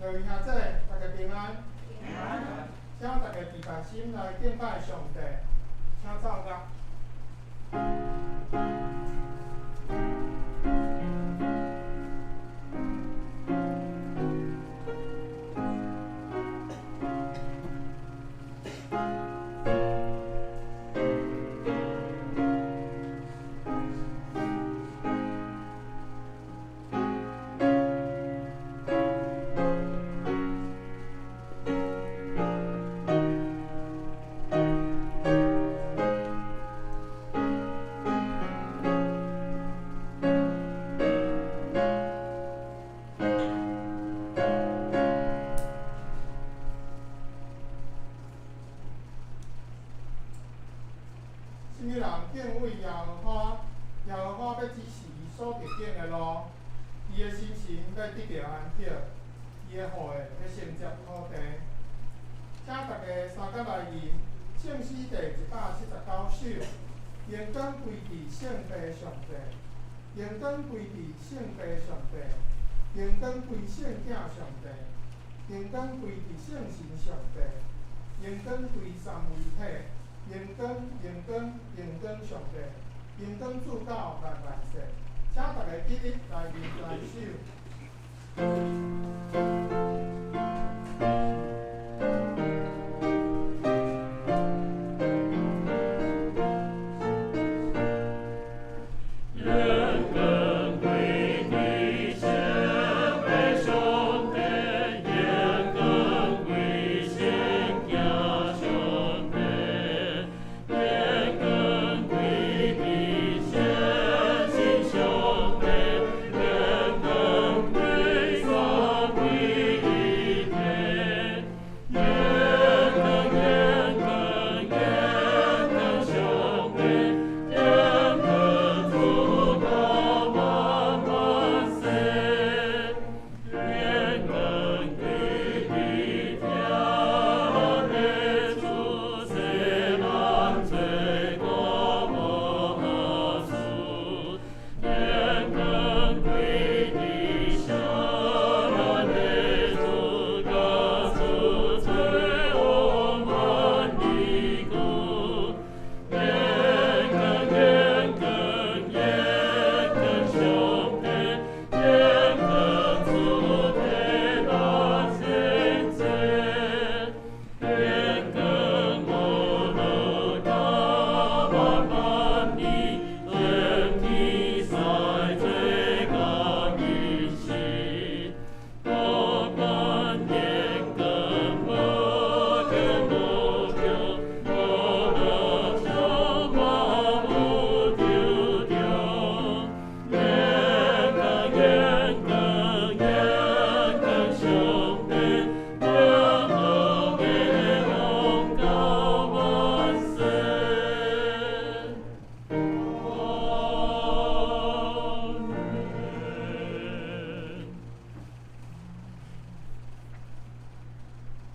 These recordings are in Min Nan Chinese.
各位兄弟，大家平安。平安。請大家持平心來敬拜上帝，請奏樂。啥物人敬畏耶和華？耶和華欲指示伊所特定的路，伊的心神欲得著安息，伊的後裔欲承接土地。請大家三甲來吟聖詩第179首，榮光歸佇聖父上帝，榮光歸佇聖父上帝，榮光歸聖囝上帝，榮光歸佇聖神上帝，榮光歸三位一體。榮光，榮光，榮光上帝，榮光主到萬萬世。請大家起立來吟來首。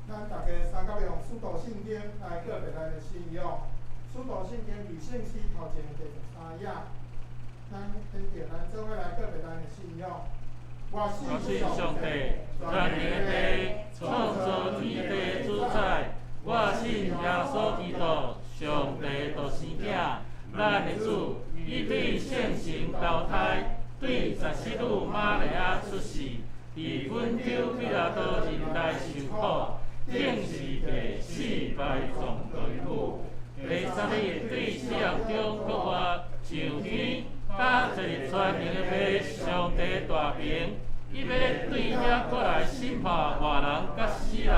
咱大家三甲用使徒信經來告白咱的信仰。使徒信經佇聖詩頭前第13頁，咱跟著咱做伙來告白咱的信仰。我信上帝，全能的父，創造天地主宰。我信耶穌基督，上帝獨生囝，咱的主，伊對聖神投胎，對十四女瑪利亞出世，佇本丟彼拉多忍耐受苦，釘十字架死埋葬墜毀，第三日對死人中復活，上天，搭坐佇全能的父上帝大爿，伊欲對遐閣來審判活人佮死人。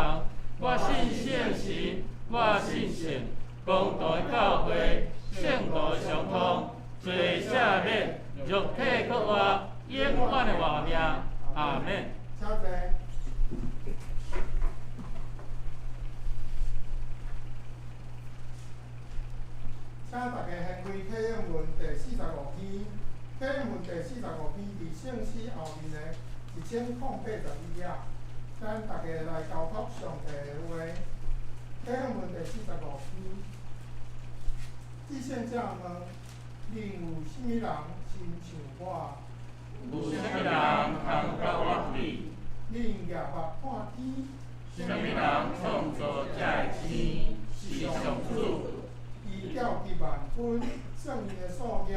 我信聖神，我信聖公同的教會，聖徒的相通，罪赦免，肉體復活，永遠的活命。阿們。請坐。請大家掀開啟應文第45篇，啟應文第45篇佇聖詩後面的1081頁，咱大家來交託上帝的話。啟應文第45篇，至聖者問：另有啥物人親像我？有啥物人通佮我比？你用目看天，啥物人创造這个星？是上主。伊調集萬軍，算𪜶的數額。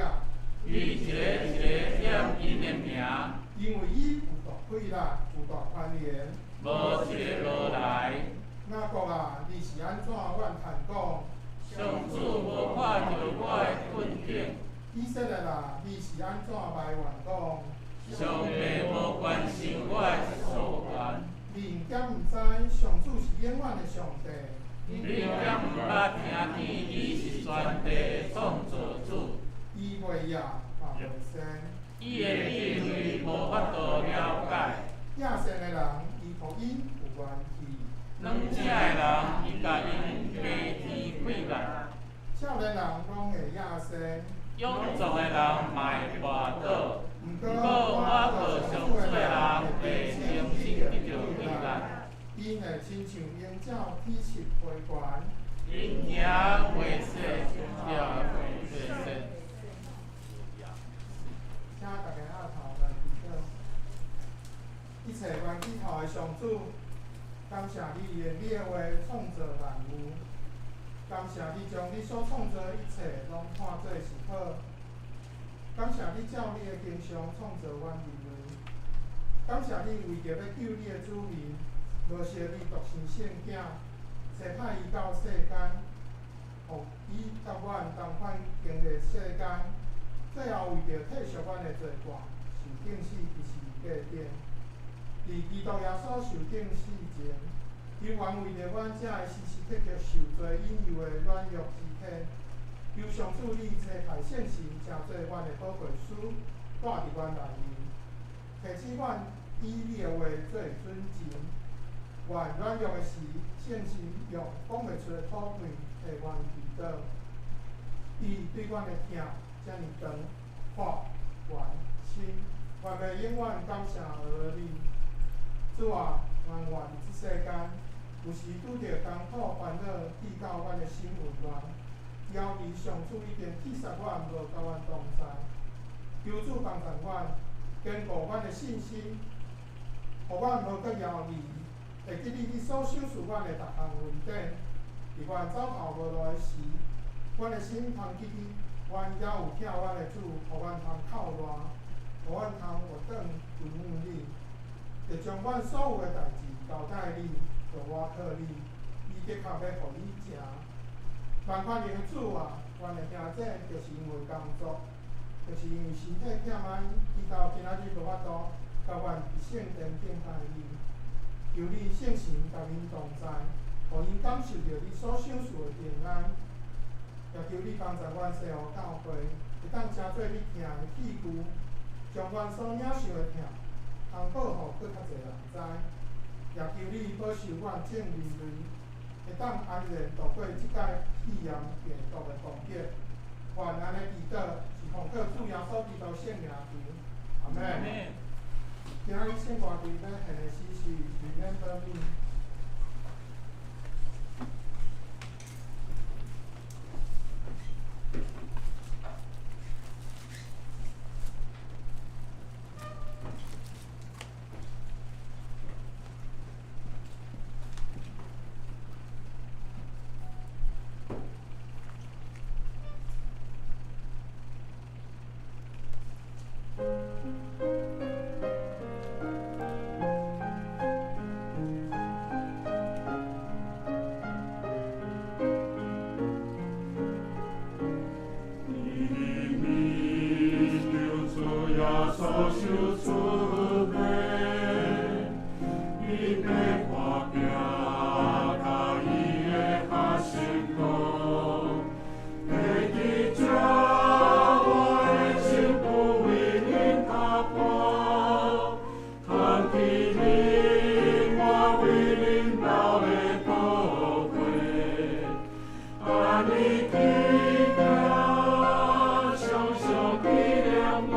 伊一个一个點𪜶的名。因為伊有大氣力，有大權能。無一个落來。雅各啊，你是按怎怨嘆講？上主無看著我的困境。以色列啊，你是按怎埋怨講？上帝無關心我的訴願。你敢毋知上主是永遠的上帝？你敢毋捌聽見伊是全地的創造主？伊袂夜嘛袂睡。伊的智慧無法度了解。野性的人，伊予𪜶有元氣。軟食的人，伊共𪜶加添氣力。少年人攏會野性。勇壯的人嘛會跋倒。毋過毋過我靠上主的人會重新得著氣力。𪜶會親像鷹鳥展翅飛懸。𪜶行袂逝，掠袂逝。請大家徛頭來祈禱。一切懸起頭的上主，感謝你用你的話創造萬有，感謝你將你所創造的一切攏看做是好。感謝你照你的形象創造阮人類，感謝你為著欲救你的子民，無惜你獨生聖子，差派伊到世間，予伊佮阮同款經歷世間，最後為著退贖阮的罪過，受釘死佇十字架頂。佇基督耶穌受釘死前，猶原為著阮才會時時刻刻受罪引誘的軟弱肢體。求上主你差派聖神，成做阮的保惠師，住佇阮內面，提醒阮以你的話做準繩。阮軟弱的時，聖神用講袂出的苦氣替阮祈禱。伊對阮的疼遮爾長、闊、懸、深，願欲永遠感謝阿你。主啊，阮活佇這世間，有時拄著艱苦煩惱，至到阮的心混亂。猶疑上主已經棄殺阮，無佮阮同在。求主幫助阮，堅固阮的信心，予阮無閣猶疑，會記得你所賞賜阮的逐項恩典。佇阮走投無路的時，阮的心通記得，阮猶有疼阮的主，予阮通靠賴，予阮通活轉歸向你。會將阮所有的代誌交代你，著倚靠你，伊的確欲予你成。萬權能的主啊，阮的兄姊就是因為工作，就是因為身體欠安，伊到今仔日無法度佮阮佇聖殿敬拜你。求你聖神共𪜶同在，予𪜶感受著你所賞賜的平安。也求你幫助阮西湖教會，會當成做你疼的器具，將阮所領受的疼，通報予閣較濟人知。也求你保守阮眾人類，會當安然度過這擺肺炎病毒的攻擊。願按呢祈禱，是奉靠主耶穌基督聖名求，阿們。今仔日聖歌隊欲獻的詩是《Remember Me》。 常常紀念我。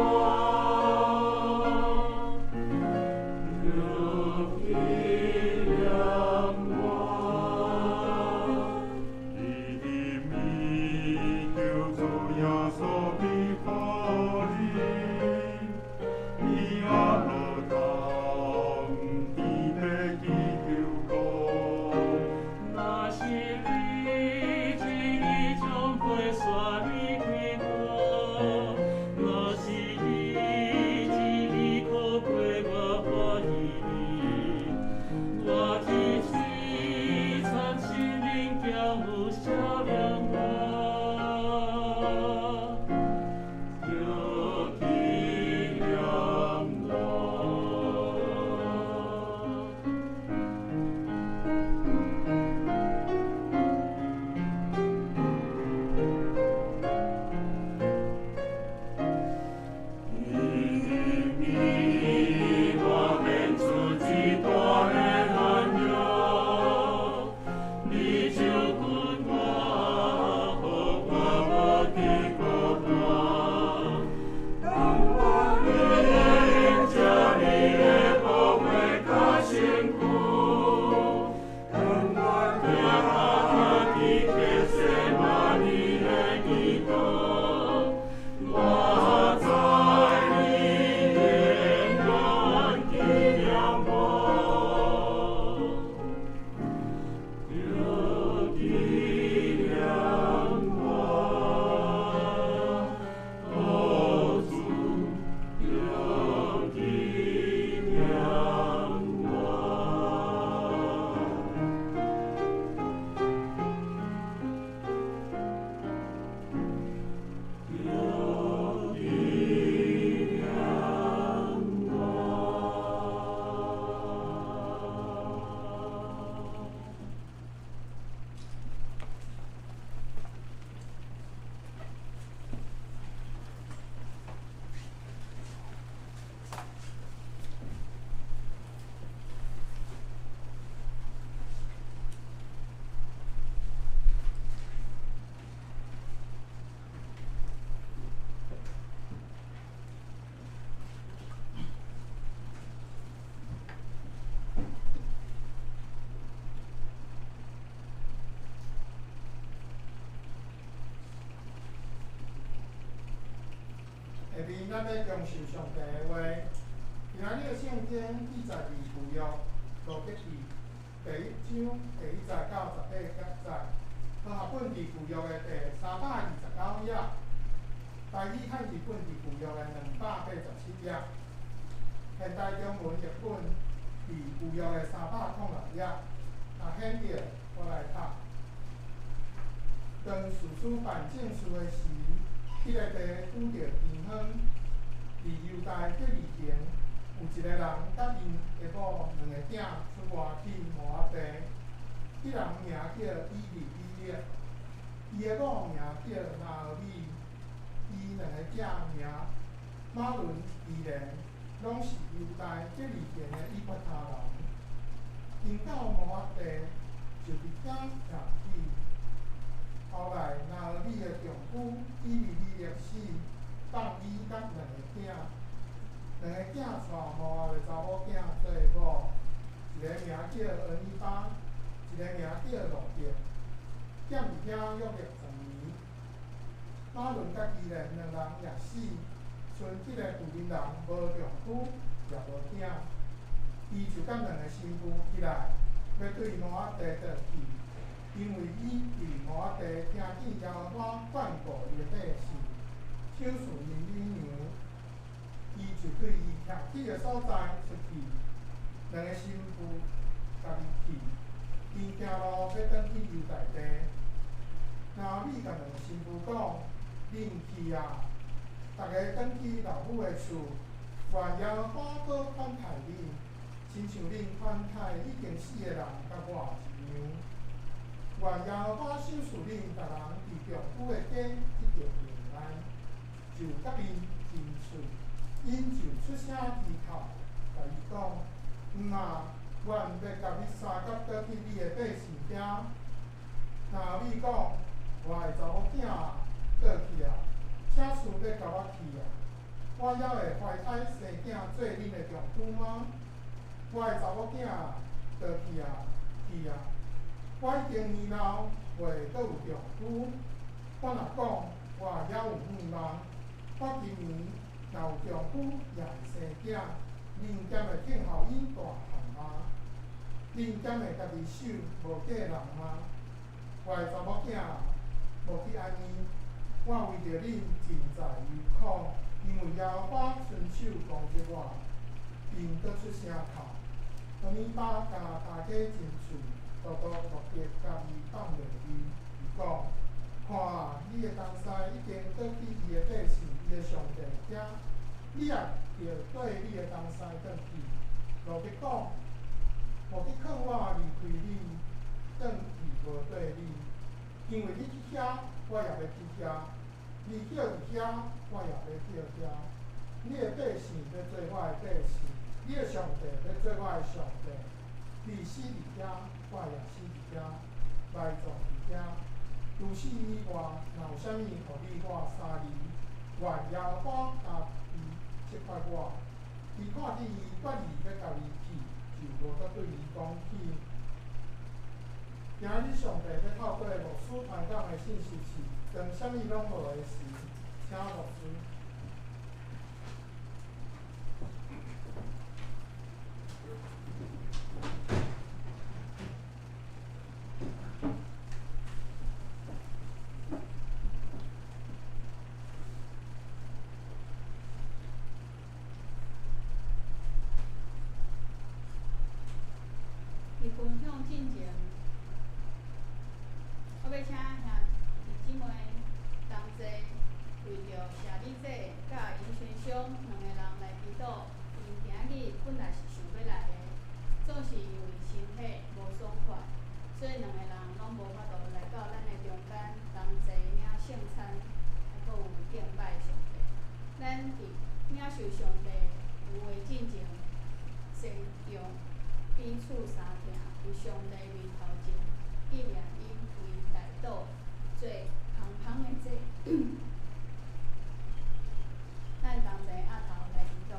下面咱欲恭受上帝的話。今仔日的聖經記載佇舊約路得記第一章第一節到18節，和合本佇舊約的第329頁，台語漢字本佇舊約的287頁，現代中文譯本佇舊約的306頁。啊，顯著我來讀。當士師辦正事的時，彼个地拄著饑荒，佇猶大伯利恆有一个人佮𪜶的某兩个囝出外去摩押地。彼人名叫以利米勒，伊的某名叫拿俄米，伊兩个囝名瑪倫、基連，攏是猶大伯利恆的以法他人。𪜶到摩押地，就佇遐定居。後來拿俄米的丈夫以利米勒死，放伊佮兩个囝。兩个囝娶摩押的查某囝做某，一个名叫俄尼巴，一個名叫路得。踮佇遐約60年。瑪倫佮基連兩人也死，賰彼个婦人無丈夫也無囝。伊就佮兩个新婦起來，欲對摩押地倒去，因為伊佇摩押地聽見耶和華眷顧伊的百姓，賞賜𪜶乳糧，伊就對伊徛起的所在出去。兩个新婦共伊去，𪜶行路欲轉去猶大地。拿俄米共兩个新婦講：恁去啊，逐家轉去老母的厝，願耶和華閣款待恁，親像恁款待已經死的人佮我一樣。願耶和華賞賜恁逐人佇丈夫的家得著平安。就佮𪜶親喙，𪜶就出聲啼哭，共伊講：毋啊，阮欲共你相佮倒去你的百姓遐。拿俄米講：我的查某囝啊，倒去啊！啥事欲共我去啊？我猶會懷胎生囝做恁的丈夫嗎？我的查某囝啊，倒去啊，去啊！我已經年老，袂閣有丈夫。我若講，我猶有盼望。我今年若有丈夫，也會生囝。恁敢會聽候𪜶大漢嗎？恁敢會家己守無嫁人嗎？我的查某囝啊，莫去按呢。我為著恁真在憂苦，因為耶和華伸手攻擊我，並閣出聲哭。俄尼巴共大家親喙，獨獨路得共伊放袂離。伊講：看啊，你的翁婿已經倒去伊的百姓、伊的上帝遐，你也著綴你的翁婿轉去。路得講：莫去勸我離開你，轉去無綴你，因為你去遐，我也欲去遐；你歇佇遐，我也欲歇遐。你的百姓欲做我的百姓，你的上帝欲做我的上帝。你死佇遐，我也死佇遐，埋葬佇遐。除此以外，若有啥物予你我相離，願耶和華家己責罰我。伊看見伊決意欲共伊去，就無閣對伊講起。今日上帝欲透過牧師傳講的信息是：當啥物攏無的時，請牧師。佇分享進前，我欲請兄弟姊妹同齊為著謝美姐佮𪜶先生兩个人來祈禱。𪜶今仔日本來是想欲來的，總是因為身體無爽快，所以兩个人攏無法度來到咱的中間同齊領聖餐，還閣有敬拜上帝。咱佇領受上帝有話進前，先用彼此相聽，佇上帝面頭前紀念𪜶為代禱做芳香的祭。咱同齊徛頭來祈禱。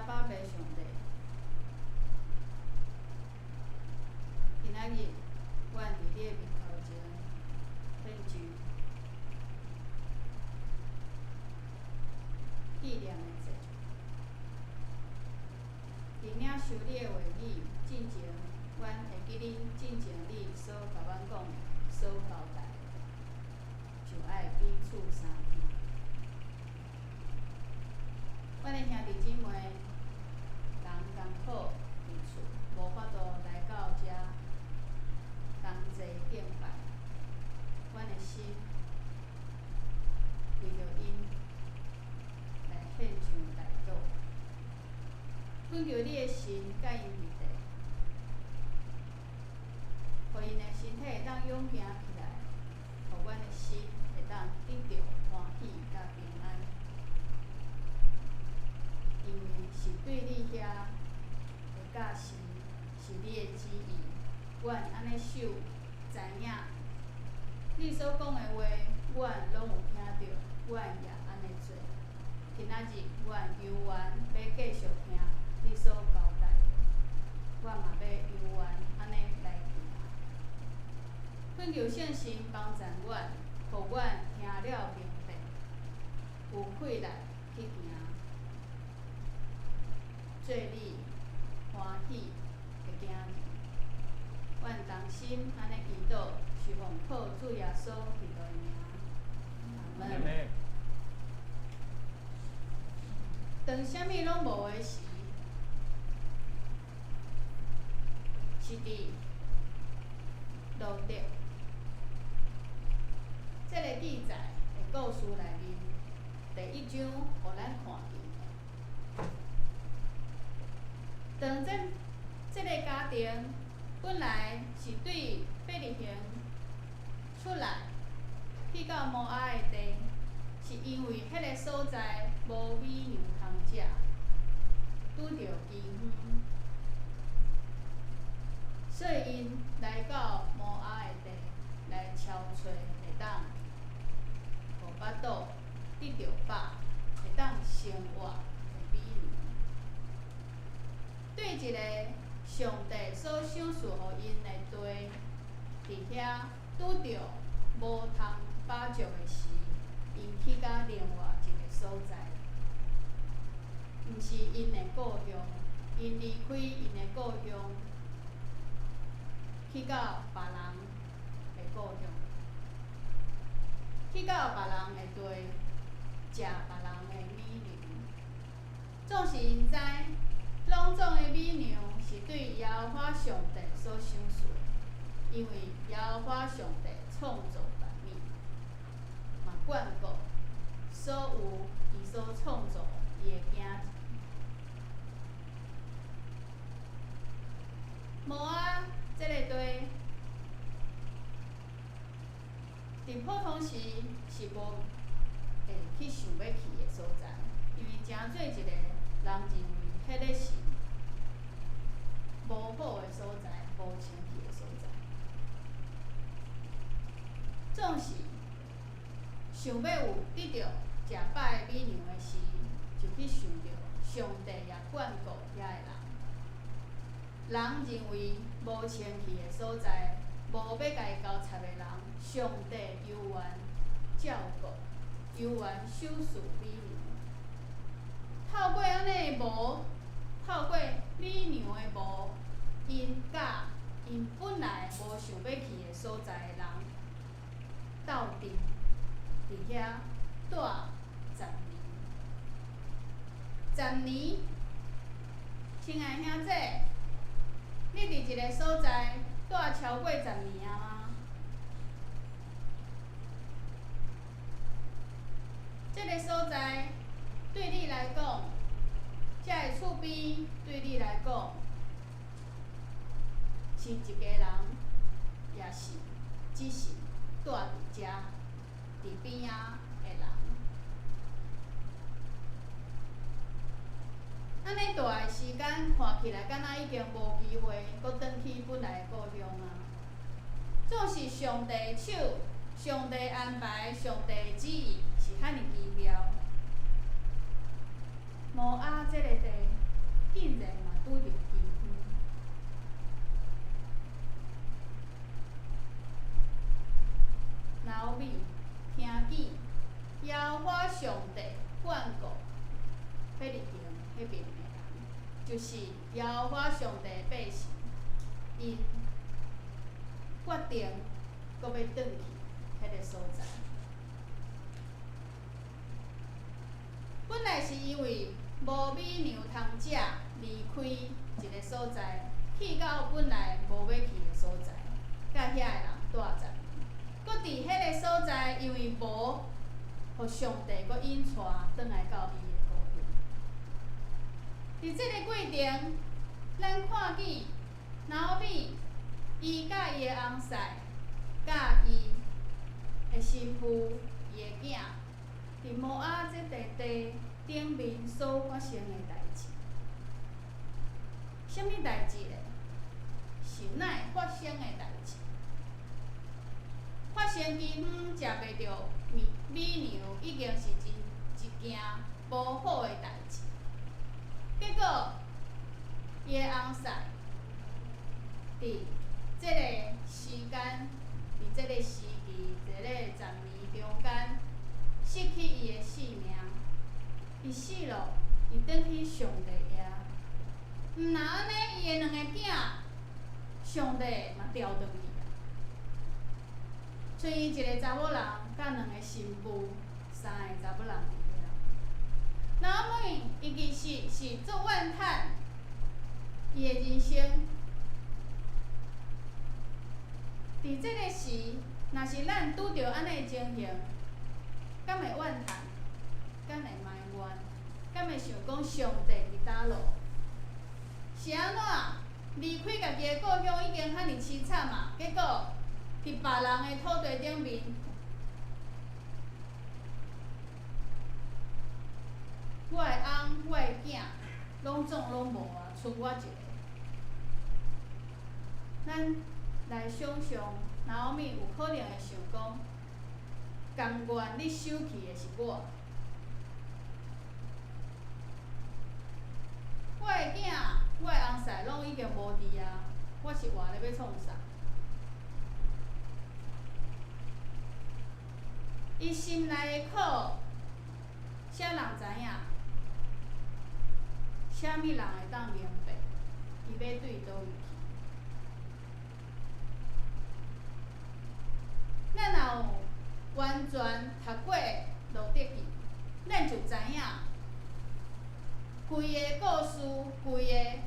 爸爸上帝，今仔日，阮伫你的面头前献上纪念的祭。伫领受你的话语进前，阮会记你进前你所共阮讲的、所交代的，就爱彼此相见。阮的兄弟姊妹，人艰苦伫厝，无法度来到遮同齐敬拜。阮的心为著𪜶来献上代祷，恳求你的神佮𪜶伫咧，予𪜶的身体会当勇行起来，予阮的心会当得著歡喜佮平安。因為是對你遐的教示，是你的旨意，阮按呢守，知影你所講的話，阮攏有聽著，阮也按呢做。今仔日，阮猶原欲繼續聽你所交代的，阮嘛欲猶原按呢來行。懇求聖神幫贊阮，予阮聽了明白，有氣力去行，做你歡喜的囝兒。阮同心按呢祈禱，是奉靠主耶穌基督的名。阿們。當啥物攏無的時，是佇路得這个記載的故事內面，第一章予咱看見的。當這个家庭本來是對伯利恆出來，去到摩押的地，是因為彼个所在無米糧通食，拄著饑荒，所以𪜶來到摩押的地來敲揣會當予腹肚得著飽，會當生活的米糧。對一個上帝所賞賜予𪜶的地，佇遐拄著無通飽足的時，𪜶去到另外一个所在，毋是𪜶的故鄉，𪜶離開𪜶的故鄉，去到別人的故鄉，去到別人的地，食別人的米糧。總是𪜶知，攏總的米糧是對耶和華上帝所賞賜的，因為耶和華上帝創造萬物，嘛眷顧所有伊所創造伊的囝兒。摩押這个地，佇普通時是無會去想欲去的所在，因為誠濟一个人認為彼个是無好的所在，無清氣的所在。總是想欲有得著食飽的米糧的時，就去想著上帝也眷顧遐的人。人認為無清氣的所在，無欲共伊交插的人，上帝猶原照顧，猶原賞賜米糧。透過按呢的無，透過米糧的無，𪜶佮𪜶本來無想欲去的所在的人鬥陣，佇遐蹛十年。十年，親愛兄姊，你佇一個所在蹛超過十年啊嗎？這个所在對你來講，這个厝邊對你來講，是一家人，也是只是蹛佇遮佇邊仔的人。按呢蹛的時間，看起來敢若已經無機會閣轉去本來的故鄉啊。總是上帝的手，上帝安排，上帝的旨意是遐爾奇妙。摩押這个地，竟然嘛拄著基恩。拿俄米聽見耶和華上帝眷顧伯利恆彼爿的人，就是耶和華上帝的百姓，𪜶決定閣欲轉去彼个所在。本來是因為無米糧通食，離開一个所在，去到本來無欲去的所在，佮遐的人蹛10年。閣佇彼个所在，因為無予上帝閣引帶轉來到伊的故鄉。佇這个過程，咱看見拿俄米，伊佮伊的翁婿，佮伊的新婦，伊的囝，佇摩押這塊地頂面所發生的代誌。啥物代誌咧？是哪會發生的代誌？發生基遠食袂著米米糧，已經是真一件無好的代誌。結果，伊的翁婿佇這个時間，佇這个時期，這个十年中間，失去伊的性命。伊死咯，伊轉去上帝遐。毋若按呢，伊的兩个囝，上帝嘛調轉去啊。賰伊一个查某人，佮兩个新婦，三个查某人佇遐。拿俄米，伊其實是足怨嘆伊的人生。佇這个時，若是咱拄著按呢的情形，敢會怨嘆？敢會埋怨？敢會想講上帝佇佗落？是按怎？離開家己的故鄉已經遐爾淒慘啊！結果佇別人的土地頂面，我的翁、我的囝，攏總攏無啊，賰我一个。咱來想像，拿俄米有可能會想講，甘願你守去的是我，我的囝、我的翁婿攏已經無佇啊，我是活咧欲創啥？伊心內的苦，啥人知影？啥物人會當明白？伊欲對佗位去？咱若有完全讀過路得記，咱就知影規个故事，規个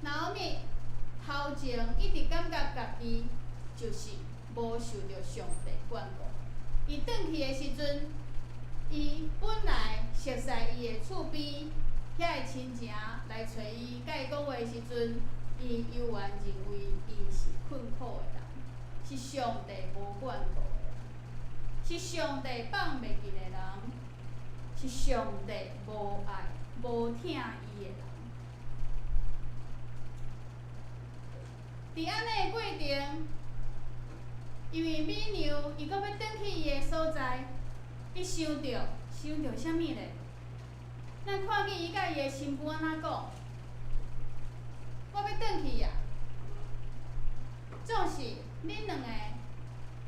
拿俄米頭前一直感覺家己就是無受著上帝眷顧。伊轉去的時陣，伊本來熟似伊的厝邊遐的親情來揣伊，佮伊講話的時陣，伊猶原認為伊是困苦的人，是上帝無眷顧的人，是上帝放袂記的人，是上帝無愛、無疼伊的人。佇按呢的過程，因為美娘伊閣欲轉去伊的所在，伊想著想著啥物咧？咱看見伊佮伊的新婦按怎講？我欲轉去啊！總是恁兩個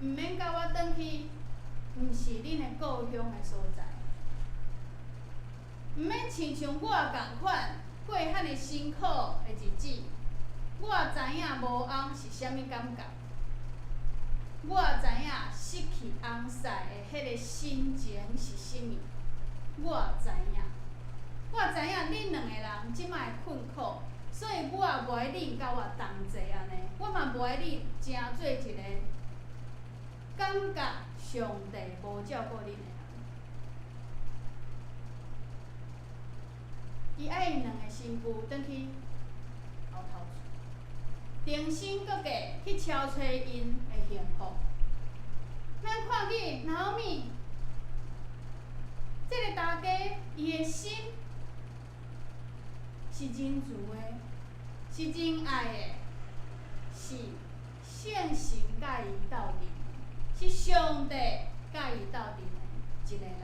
毋免佮我轉去，毋是恁的故鄉的所在，毋免親像我仝款過遐爾辛苦的日子。我知影無翁是啥物感覺，我知影失去翁婿的彼个心情是啥物，我知影，我知影恁兩个人這擺的困苦，所以我也無愛恁佮我同齊按呢，我嘛無愛恁成做一个感覺上帝無照顧恁的人。伊愛𪜶兩个新婦轉去後頭厝，重新閣過去敲揣𪜶的幸福。咱看見拿俄米這个大家，伊的心是仁慈的，是真愛的，是聖神佮伊鬥陣，是上帝佮伊鬥陣的一个人。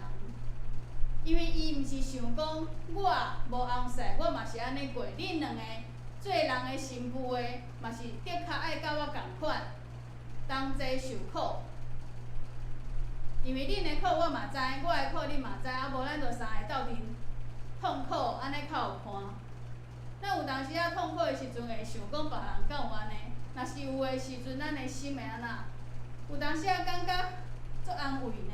因為伊毋是想講我無尪婿，我嘛是按呢過。恁兩個做人的新婦的，嘛是的確愛佮我仝款，同齊受苦。因為恁的苦我嘛知，我的苦恁嘛知，啊無咱就三个鬥陣痛苦，按呢較有伴。咱有當時仔痛苦的時陣，會想講別人敢有按呢？若是有的時陣，咱的心會按怎？有當時仔感覺足安慰呢。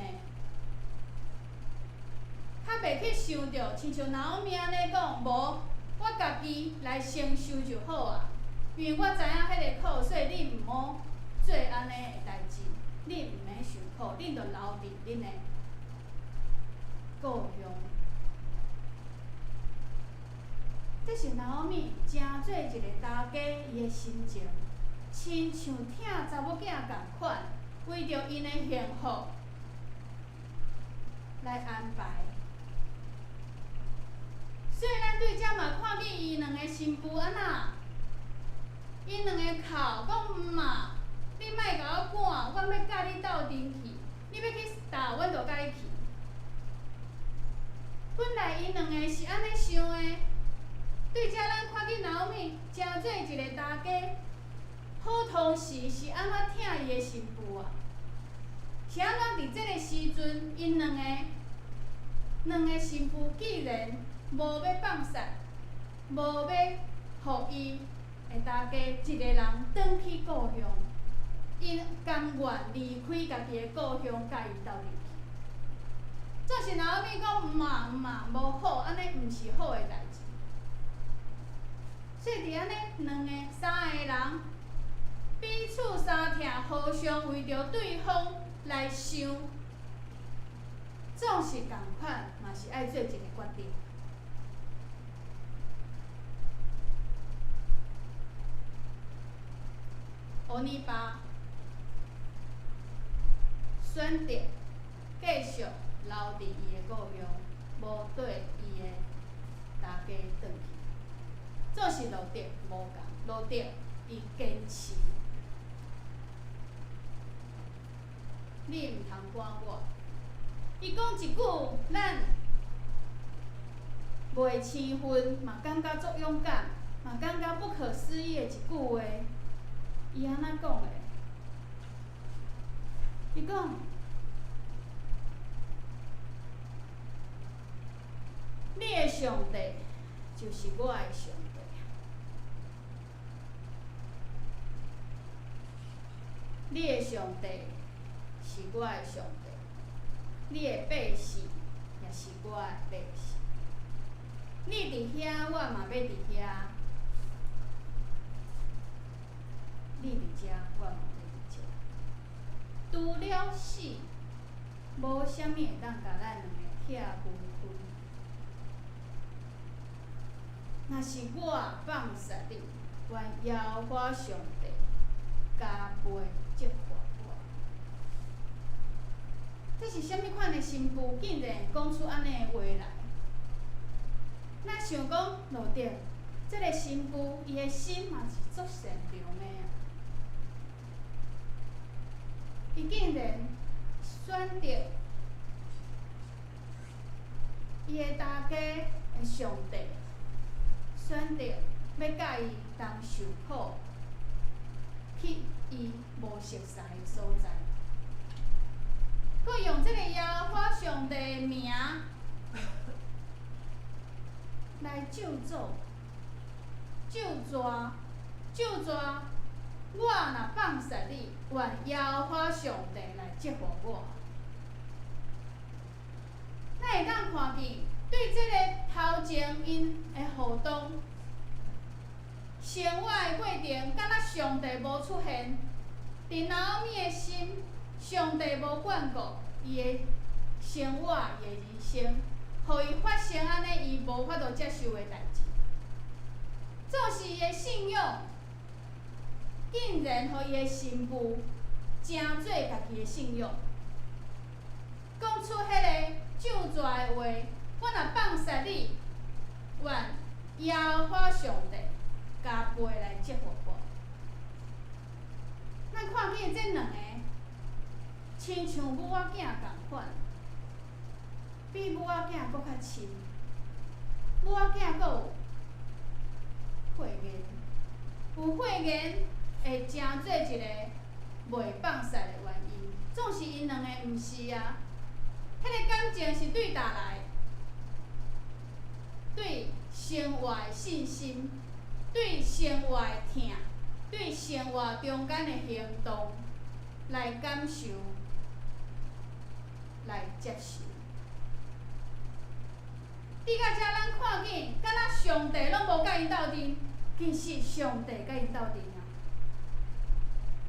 較袂去想著，親像拿俄米按呢講，無，我家己來承受就好啊。因為我知影彼个苦，所以你毋好做按呢的代誌，你毋免受苦，恁就留佇恁的故鄉。這是拿俄米成做一个大家伊的心情，親像疼查某囝仝款，為著𪜶的幸福來安排。所以咱對遮嘛看見伊兩个新婦按怎，𪜶兩個哭講毋嘛，你莫共我趕，阮欲佮你鬥陣去，你欲去佗，阮就佮你去。本來𪜶兩个是按呢想的，對遮咱看見拿俄米成做一个大家，好同時是按怎疼伊的新婦啊？是按怎佇這个時陣，𪜶兩个新婦既然無欲放殺，無欲予伊的大家一个人轉去故鄉，𪜶甘願離開家己的故鄉，佮伊鬥陣去。總是拿俄米講毋嘛毋嘛，無好，按呢毋是好的代誌。所以佇按呢兩个三个人彼此相疼，互相為著對方來想，總是仝款，嘛是愛做一个決定。俄尼拔選擇繼續留佇伊的故鄉，無綴伊的大家轉去。總是路得無仝，路得伊堅持，你毋通趕我。伊講一句，咱袂生分，嘛感覺足勇敢，嘛感覺不可思議的一句話。伊按怎講的？伊講，你的上帝就是我的上帝。你的上帝是我的上帝，你的百姓也是我的百姓。你佇遐，我嘛欲佇遐；你佇遮，我嘛欲佇遮。除了死，無啥物會當共咱兩个拆分開。若是我放殺你，願耶和華上帝加倍責罰我。這是啥物款的新婦，竟然講出按呢的話來？咱想講，路得這个新婦，伊的心嘛是足善良的啊。伊竟然選擇伊的大家的上帝，選擇欲佮伊同受苦，去伊無熟似的所在，閣用這个耶和華上帝的名來咒詛、咒詛、咒詛。我若放殺你，願耶和華上帝來責罰我。咱會當看見，對這个頭前𪜶的互動、生活的過程，敢若上帝無出現，佇拿俄米的心，上帝無管顧伊的生活、伊的人生，予伊發生按呢伊無法度接受的代誌。總是伊的信仰，竟然予伊的新婦成做家己的信仰，講出彼个咒詛的話，我若放殺你，願耶和華上帝加倍來責罰我。咱看見這兩个，親像母仔囝仝款，比母仔囝閣較親，母仔囝閣有血緣，有血緣會成做一個袂放肆的原因。總是𪜶兩個毋是啊，彼個感情是對佗來？對生活的信心，對生活的疼，對生活中間的行動來感受，來接受。佇到遮咱看見，敢若上帝攏無佮𪜶鬥陣，其實上帝佮𪜶鬥陣啊。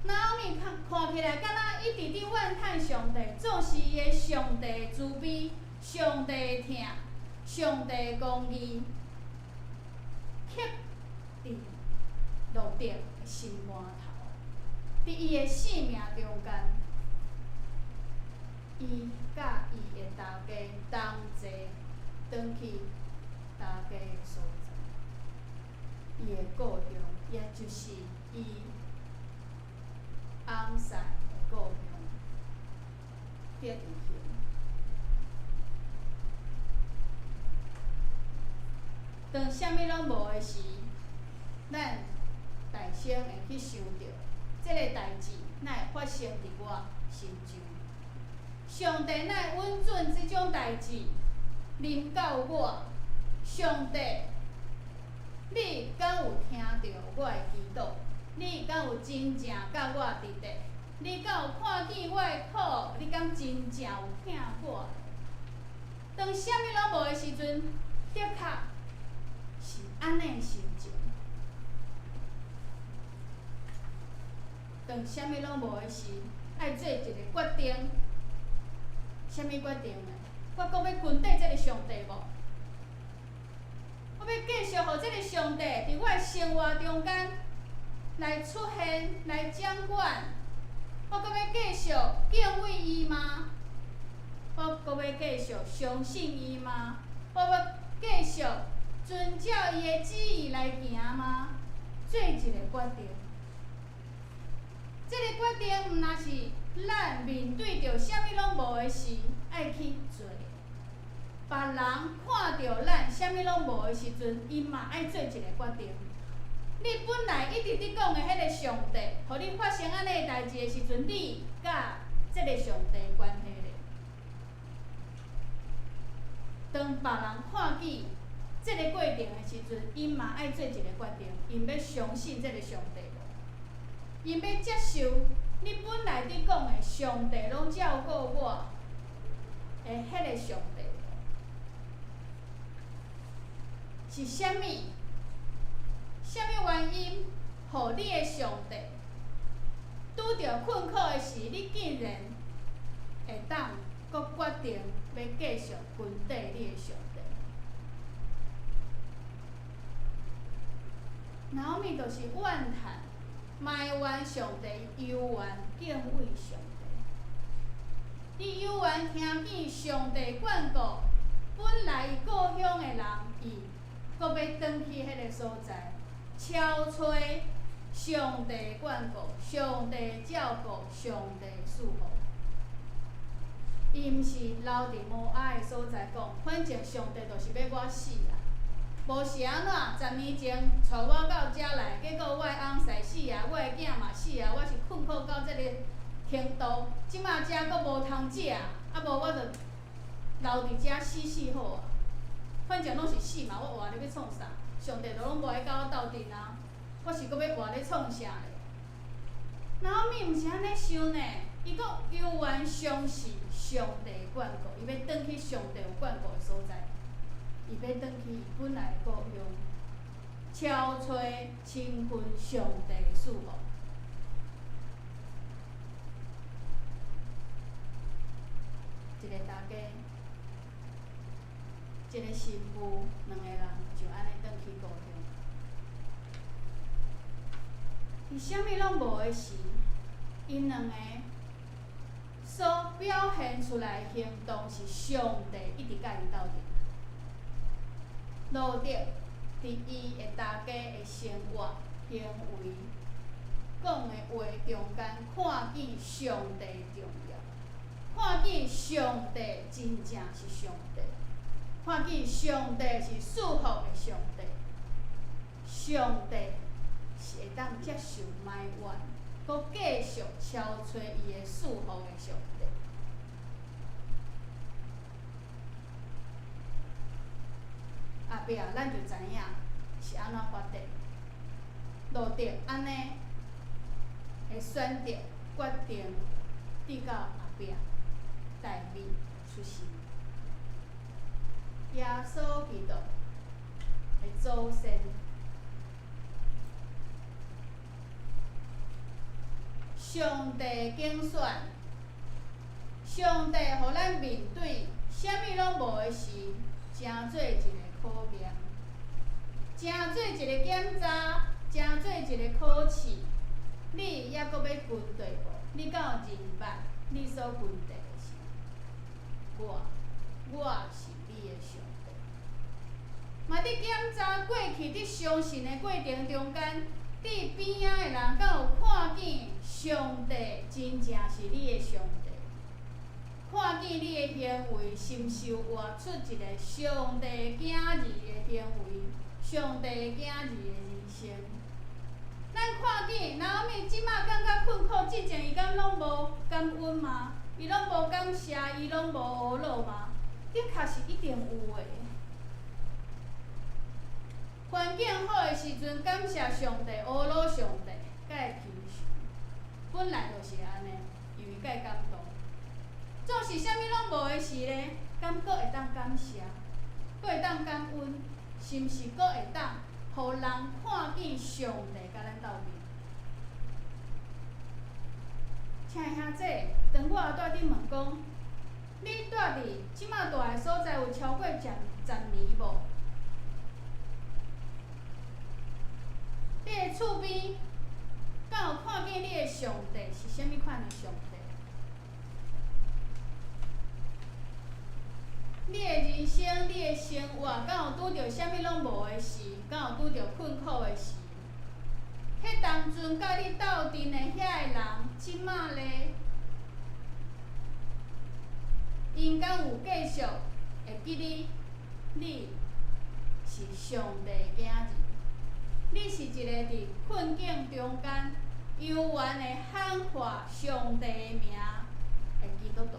拿俄米看看起來，敢若一直佇怨嘆上帝，總是伊的上帝慈悲、上帝疼、上帝公義，刻佇路得的心肝頭，佇伊的性命中間，伊佮伊的大家同齊轉去大家的所在，伊的故鄉，也就是伊翁婿的故鄉，伯利恆。當啥物攏無的時，咱大聲會去想著，這个代誌哪會發生佇我身上？上帝哪會允准這種代誌臨到我？上帝，你敢有聽著我的祈禱？你敢有真正佮我佇咧？你敢有看見我的苦？你敢真正有疼我？當啥物攏無的時陣，的確是按呢心情。當啥物攏無的時，愛做一个決定。啥物決定呢？我閣欲跟綴這个上帝無？我欲繼續予這个上帝佇我的生活中間來出現、來掌管？我閣欲繼續敬畏伊嗎？我閣欲繼續相信伊嗎？我欲繼續遵照伊的旨意來行嗎？做一个決定。這个決定毋若是咱面對著啥物攏無的時愛去做。別人看著咱啥物攏無的時陣，伊嘛愛做一个決定。你本來一直佇講的彼個上帝，予你發生按呢的代誌的時陣，你佮這个上帝關係咧？當別人看見這个過程的時陣，𪜶嘛愛做一個決定，𪜶欲相信這个上帝無？𪜶欲接受你本來佇講的上帝攏照顧我的彼个上帝無？是啥物？啥物原因，予你的上帝拄著困苦的時，你竟然會當閣決定欲繼續跟綴你的上帝？拿俄米就是怨嘆、埋怨上帝，猶原敬畏上帝。伊猶原聽見上帝眷顧本來伊故鄉的人，伊閣欲轉去彼个所在，敲揣上帝眷顧、上帝照顧、上帝賜福。伊毋是留佇摩押的所在講，反正上帝就是欲我死啊！無是按怎？10年前帶我到遮來，結果我的翁婿死啊，我的囝嘛死啊，我是困苦到這个程度。這馬遮閣無通食，啊無我就留佇遮死死好啊！反正攏是死嘛，我活咧欲創啥？上帝都攏無愛佮我鬥陣啊！我是閣欲活咧創啥咧？拿俄米毋是按呢想呢，伊閣猶原相信上帝眷顧，伊欲轉去上帝有眷顧的所在，伊欲轉去伊本來的故鄉，敲揣親近上帝的賜福。一个大家，一个新婦，兩个人就按呢轉去故鄉。佇啥物攏無的時，𪜶兩个所表現出來的行動是上帝一直佮𪜶鬥陣。路得佇伊的大家的生活行為、講的話中間，看見上帝重要，看見上帝真正是上帝，看見上帝是賜福的上帝，上帝是會當接受埋怨，閣繼續敲揣伊的賜福的上帝。後壁咱就知影是按怎發展，路得按呢的選擇決定，直到後壁大衛出生，耶穌基督的祖先，上帝揀選，上帝予咱面對啥物攏無的時，成做一個考驗，成做一個檢查，成做一個考試。你猶閣欲跟綴無？你敢有認捌你所跟綴的是我？我是你的上帝。嘛，佇檢查過去，佇相信的過程中間，佇邊仔的人敢有看見上帝真正是你的上帝？看見你的行為是毋是有活出一個上帝囝兒的行為，上帝囝兒的人生？咱看見拿俄米這馬感覺困苦，進前伊敢攏無感恩嗎？伊攏無感謝，伊攏無懊惱嗎？的確是一定有的。環境好的時陣，感謝上帝，懊惱上帝，才會平常。本來就是按呢，因為會感動。總是啥物攏無的時咧，敢閣會當感謝，閣會當感恩，是毋是閣會當予人看見上帝佮咱鬥陣？親愛兄弟，當我蹛佇問講，你蹛佇這馬蹛的所在有超過10年無？你的厝邊，敢有看見你的上帝是啥物款的上帝？你的人生，你的生活，敢有拄著啥物攏無的時？敢有拄著困苦的時？彼當陣佮你鬥陣的遐个人，這馬咧，𪜶敢有繼續會記得你是上帝的囝兒？你是一個佇困境中間猶原會喊喊上帝的名的基督徒。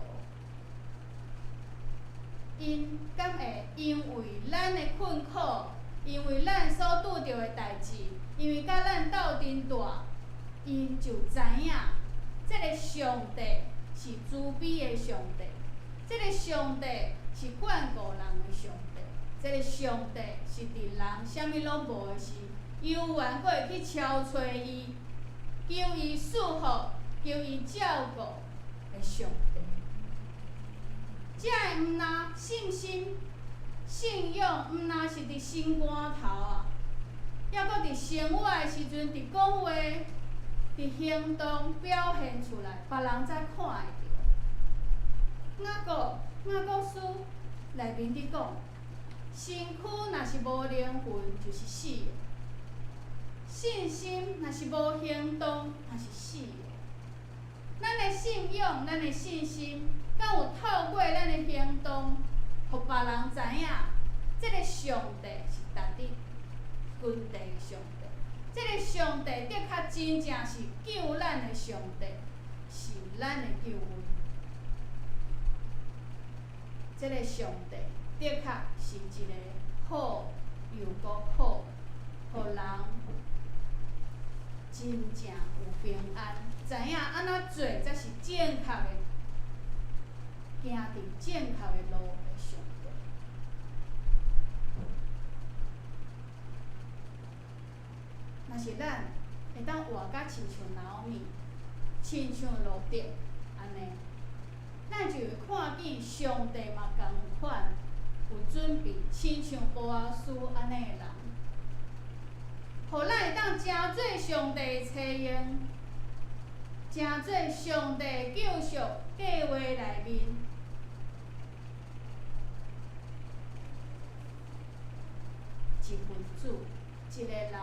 𪜶敢會因為咱的困苦，因為咱所拄著的代誌，因為佮咱鬥陣蹛，𪜶就知影，這个上帝是慈悲的上帝，這个上帝是眷顧人的上帝，這个上帝是佇人啥物攏無的時，猶原閣會去敲揣伊，求伊賜福，求伊照顧的上帝。這个毋若信心、信仰，毋若是佇心肝頭啊，猶閣佇生活的時陣，佇講話、佇行動表現出來，別人才看會著。雅各書內面佇講，身軀若是無靈魂，就是死的；信心若是無行動，也是死的。咱的信仰、咱的信心，敢有透過咱的行動，予別人知影，這个上帝是值得跟綴的上帝。這个上帝的確真正是救咱的上帝，是咱的救恩。這个上帝的確是一個好又閣好，予人真正有平安，知影按怎做才是正確的，行佇正確的路的上帝。若是咱會當活甲親像拿俄米，親像路得按呢，咱就會看見上帝嘛仝款有準備，親像波阿斯按呢的人，予咱會當成做上帝的差用，成做上帝救贖計劃內面一份子，一個人，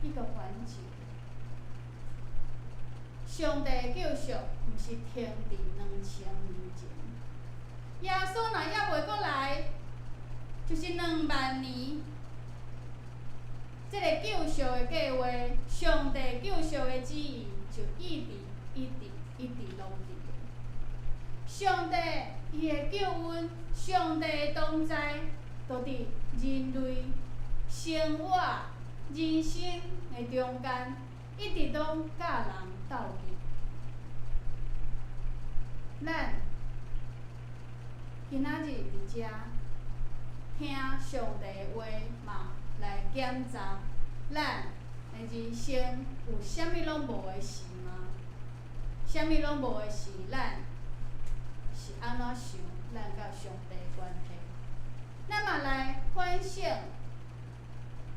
一個環節。上帝的救贖毋是停佇2000年前。耶穌若猶未閣來，就是2萬年。這個救贖的計劃，上帝救贖的旨意，就一直、一直、一直攏佇咧。上帝伊的救恩，上帝的同在，都佇人類生活、人生的中間，一直攏佮人鬥陣。咱今仔日佇遮聽上帝的話嘛，來檢查咱的人生有啥物攏無的時嗎？啥物攏無的時，咱是按怎想咱佮上帝的關係？咱嘛來反省，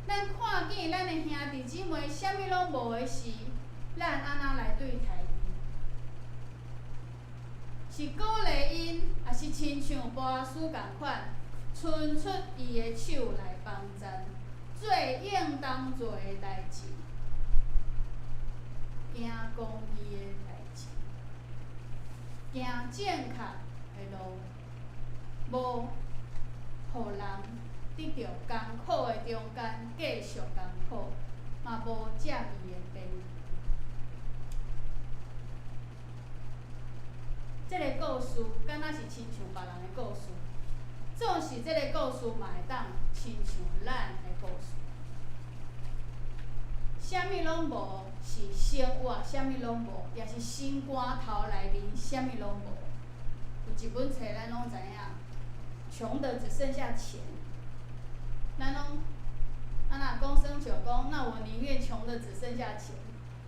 咱看見咱的兄弟姊妹啥物攏無的時，咱按怎來對待伊？是鼓勵𪜶，抑是親像波阿斯仝款，伸出伊的手來幫贊，做應當做的代誌，行公義的代誌，行正確的路，無予人得著艱苦的中間繼續艱苦，嘛無佔伊的便宜。這个故事敢若是親像別人的故事，總是這個故事嘛會當親像咱的故事。啥物攏無，是生活啥物攏無，也是心肝頭內面啥物攏無。有一本冊咱攏知影，窮得只剩下錢。咱攏啊若講耍笑講，那我寧願窮得只剩下錢，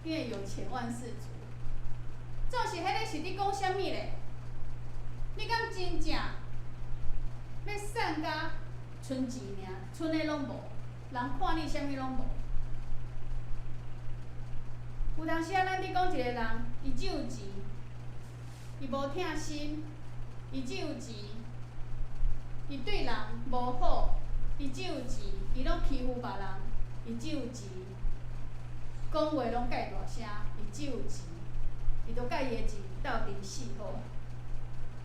因為有錢萬事足。總是彼个是佇講啥物咧？你敢真正欲散甲賰錢爾，賰的攏無，人看你啥物攏無。有當時啊，咱佇講一個人，伊只有錢，伊無疼心，伊只有錢，伊對人無好，伊只有錢，伊攏欺負別人，伊只有錢，講話攏蓋大聲，伊只有錢。伊都佮伊的錢鬥陣死好。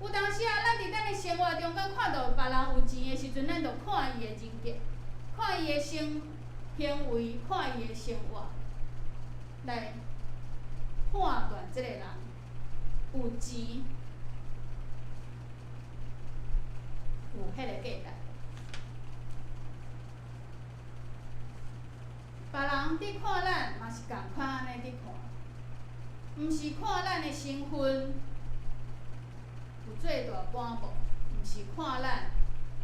有當時啊，咱佇咱的生活中間看著別人有錢的時陣，咱就看伊的人格，看伊的行為，看伊的生活，來判斷這個人有錢有彼个價值。別人佇看咱嘛是仝款按呢佇看。毋是看咱的身份有做大官無，毋是看咱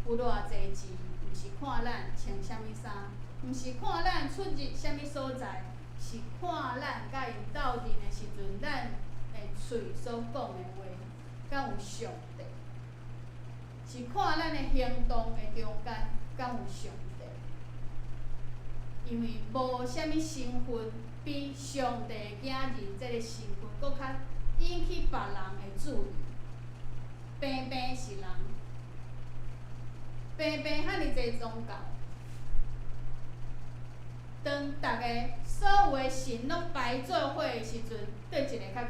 有偌濟錢，毋是看咱穿啥物衫，毋是看咱出入啥物所在，是看咱佮𪜶鬥陣的時陣，咱的喙所講的話，敢有上帝？是看咱的行動的中間，敢有上帝？因為無啥物身份比上帝囝兒這个身份閣較引起別人的注意。平平是人，平平遐爾濟宗教，當逐个所有的神攏排做伙的時陣，佗一个較𠢕？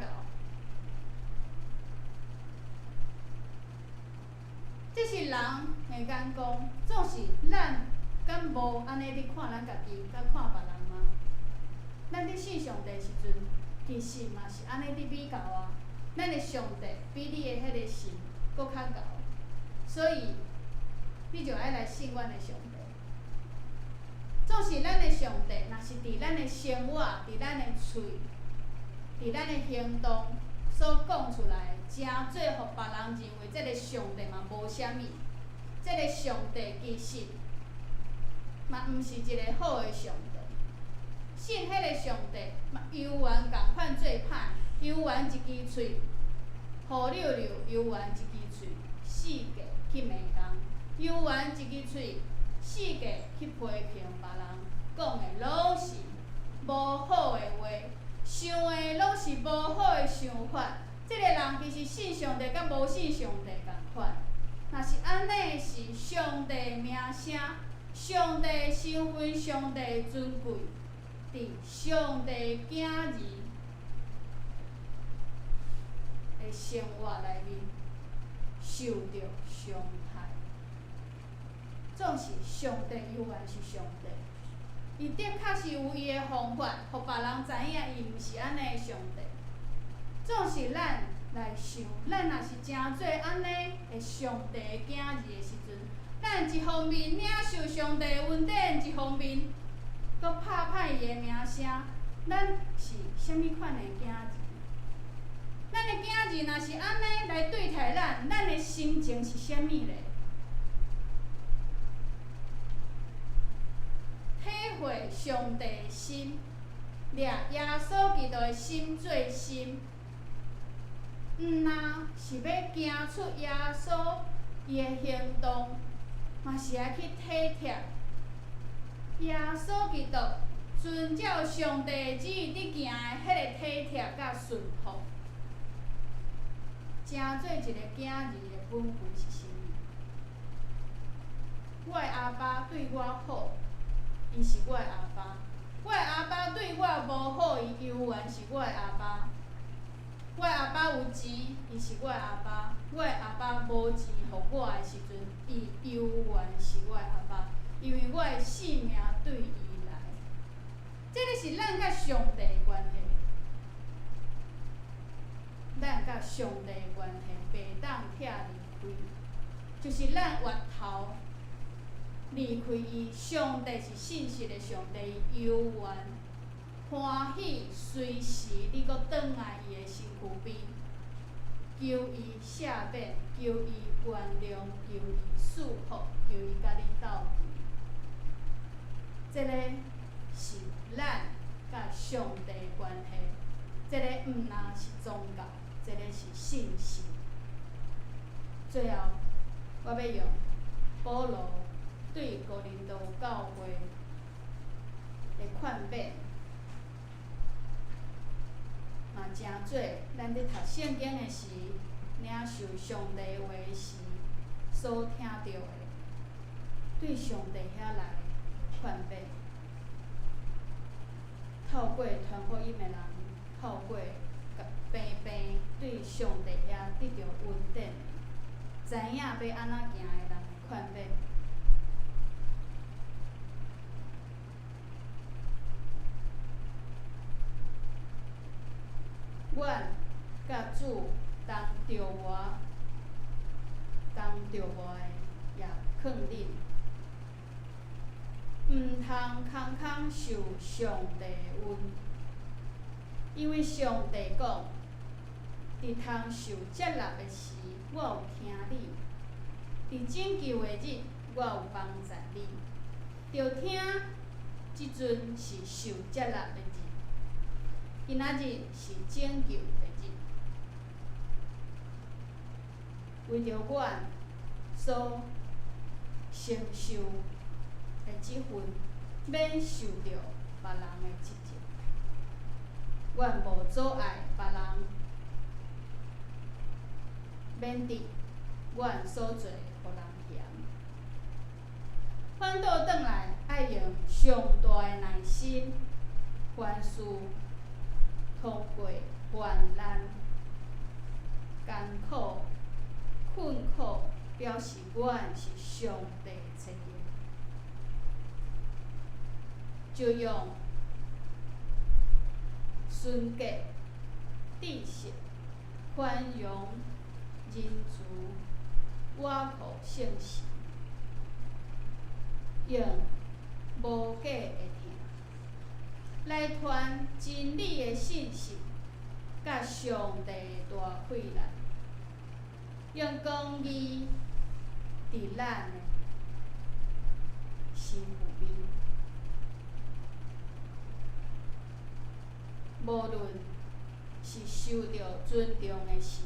這是人的眼光，總是咱敢無按呢佇看咱家己，佮看別人嗎？咱佇信上帝時陣，其實嘛是按呢佇比較啊。咱的上帝比你的彼个神閣較𠢕，所以你就愛來信阮的上帝。總是咱的上帝，若是佇咱的生活、佇咱的喙、佇咱的行動所講出來，誠做予別人認為這个上帝嘛無啥物，這个上帝其實嘛毋是一個好的上帝。信彼个上帝嘛，猶原仝款做歹，猶原一支喙胡溜溜，猶原一支喙四界去罵人，猶原一支喙四界去批評別人，講的攏是無好的話，想的攏是無好的想法。這个人其實信上帝佮無信上帝仝款。若是按呢，是上帝名聲、上帝身份、上帝尊貴，佇上帝囝兒生活內面受著傷害。總是上帝猶原是上帝，伊的確是有伊的方法，予別人知影伊毋是按呢的上帝。總是咱來想，咱若是成做按呢的上帝的囝兒的時陣，咱一方面領受上帝的恩典，一方面閣拍歹伊的名聲，咱是啥物款的囝兒？咱的囝兒若是按呢來對待咱，咱的心情是啥物咧？體會上帝的心，掠耶穌基督的心做心，毋若是欲行出耶穌伊的行動，嘛是愛去體貼耶穌基督遵照上帝旨意佇行的彼個體貼佮順服，成做一個囝兒的本分是啥物？我的阿爸對我好，伊是我的阿爸；我的阿爸對我無好，伊猶原是我的阿爸。我的阿爸有錢，伊是我的阿爸；我的阿爸無錢予我的時陣，伊猶原是我的阿爸，因為我的性命對伊來。這个是咱佮上帝的關係，咱佮上帝的關係袂當拆離開，就是咱越頭離開伊，上帝是信實的上帝，伊猶原歡喜隨時你閣轉來伊的身軀邊，求伊赦免，求伊原諒，求伊賜福，求伊佮你鬥陣。這个是咱佮上帝的關係，這个毋若是宗教，這个是信心。最後，我欲用保羅對哥林多教會的勸勉，嘛成做咱佇讀聖經的時，領受上帝話時所聽著的，對上帝遐來勸勉。透過傳福音的人，透過平平對上帝遐得著恩典的，知影欲按怎行的人勸勉。阮佮主同著磨，同著磨的也勸恁，毋通空空受上帝的恩，因為上帝講：佇通受接納的時，我有聽你；佇拯救的日，我有幫助你。著聽，這陣是受接納的日，今仔日是拯救的日。為著阮所承受的這份，免受著別人的指責。阮無阻礙別人，免得阮所做予人嫌。反倒轉來，愛用上大的耐心，凡事通過患難、艱苦、困苦，表示阮是上帝差的，就用純潔、知識、寬容、仁慈、倚靠聖神，用無假的疼來傳真理的信息，佮上帝的大氣力，用公義佇咱的身軀邊。無論是受著尊重的時，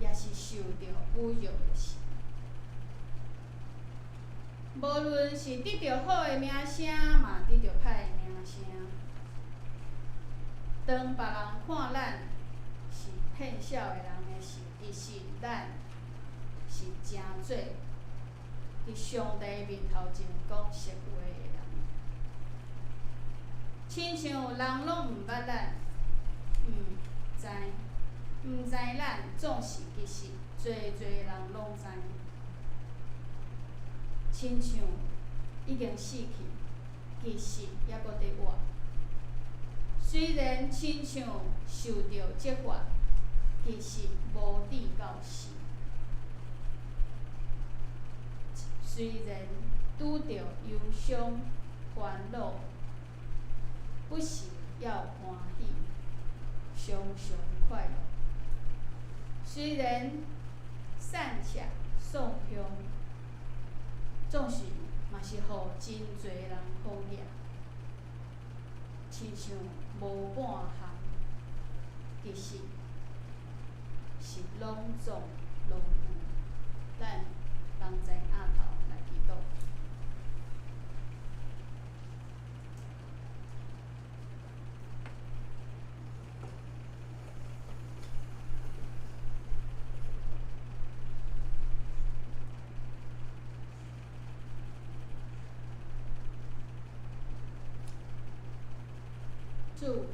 抑是受著侮辱的時，無論是得著好的名聲，嘛得著歹的名聲。當別人看咱是騙笑的人的時，其實咱是成做佇上帝面頭前講實話的人。親像人攏毋捌咱，毋知，毋知咱，總是其實濟濟人攏知，親像已經死去，其實猶閣佇活。雖然親像受著責罰，其實無至到死。雖然拄著憂傷煩惱，不時猶歡喜，常常快樂。雖然散赤喪鄉，總是嘛是予真濟人好額，親像無半項，其實是攏總攏有。咱同齊徛頭來祈禱。主，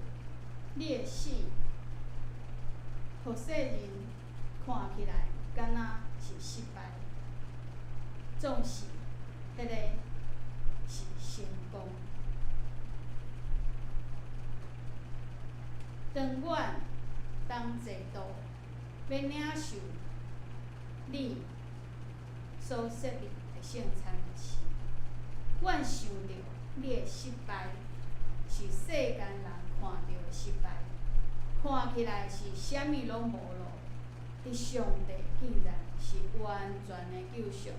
你的死，予世人看起來敢若是失敗，總是彼个是成功。當阮同齊道欲領受你所設立的聖餐時，阮想著你的失敗是世間人看著的失敗，看起來是啥物攏無路，佇上帝竟然是完全的救贖，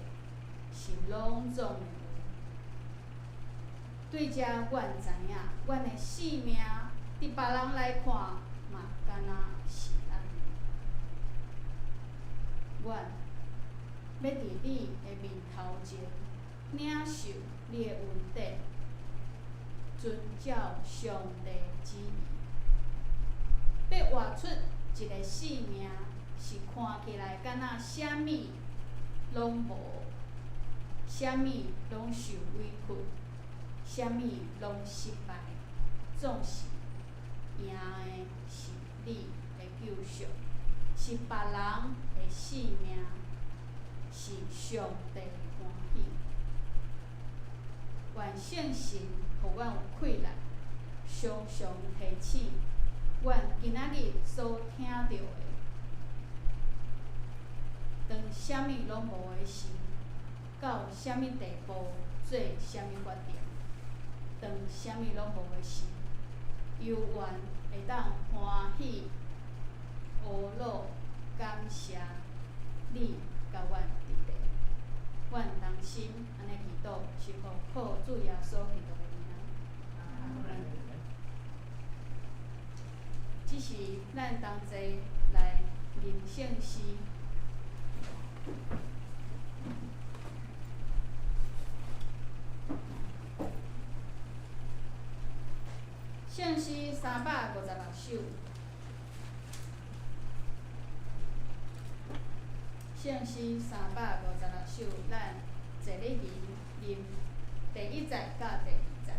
是攏總的有。對這阮知影，阮的性命佇別人來看嘛，敢若是按呢。阮欲佇你的面頭前領受你的恩典，遵照上帝旨意，欲活出一个生命，是看起來敢若啥物攏無，啥物攏受委屈，啥物攏失敗，總是贏的是你的救贖，是別人的性命，是上帝的歡喜。願聖神予阮有氣力，常常提醒阮今仔日所聽著的，當啥物攏無的時，到啥物地步做啥物決定；當啥物攏無的時，猶原會當歡喜、呵樂、感謝你共阮佇咧。阮同心按呢祈禱，是奉靠主耶穌基督的名。阿們。這時，咱同齊來吟聖詩。聖詩356首。聖詩356首，咱坐咧吟吟第一節佮第二節。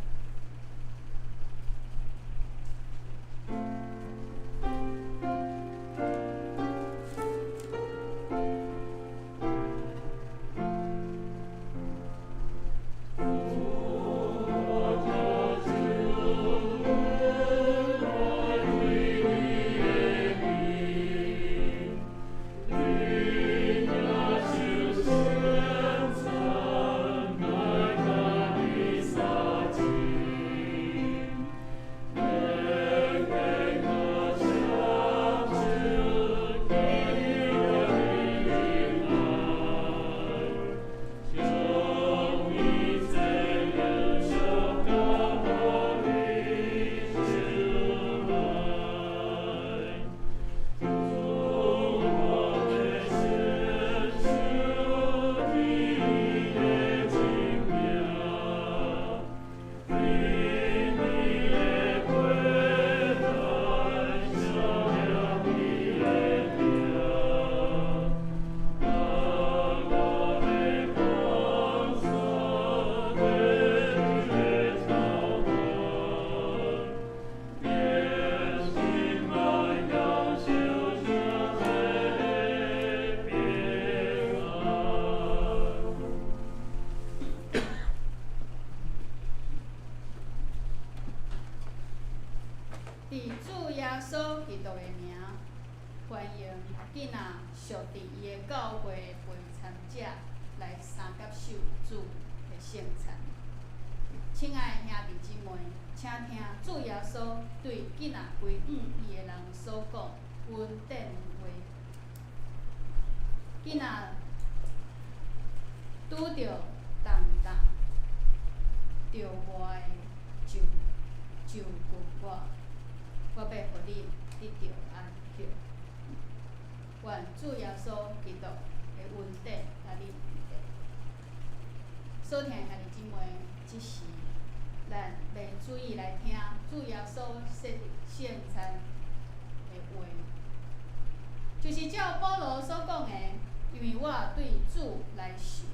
主。督的名，歡迎囝仔屬佇伊的教會的陪參者來三接受主的聖餐。親愛兄弟姊妹，請聽主耶穌對囝仔歸向伊的人所講恩典話。囝仔拄著重擔，著我的就就近我，我欲予恁得著安息。願主耶穌基督的恩典佮恁同在。所疼的兄弟姊妹，這時咱欲注意來聽主耶穌設立聖餐的話，就是照保羅所講的，因為我對主來受，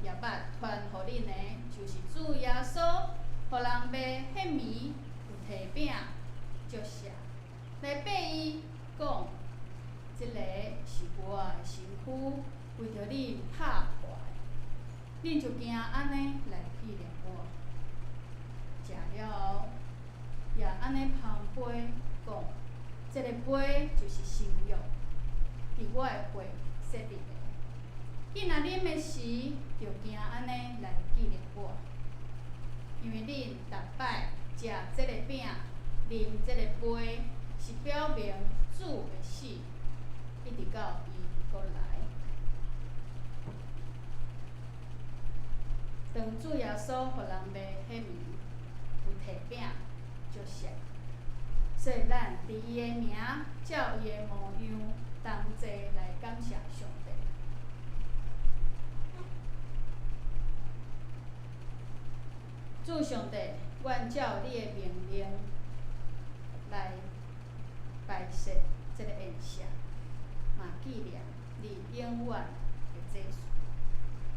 也捌傳予恁的，就是主耶穌予人賣彼暝有提餅祝謝，來擘伊講，這个是我的身軀，為著恁拍破的，恁就行按呢來紀念我。食了後，也按呢捧杯講，這个杯就是新約，佇我的血設立的。囝仔啉的時，就行按呢來紀念我。因為恁逐擺食這个餅，啉這个杯，是表明主的死，一直到伊閣來。當主耶穌予人賣彼暝，有提餅祝謝，所以咱佇伊的名，照伊的模樣，同齊來感謝上帝。主上帝，阮照你的命令來擺設這个宴席，嘛紀念你永遠的這事。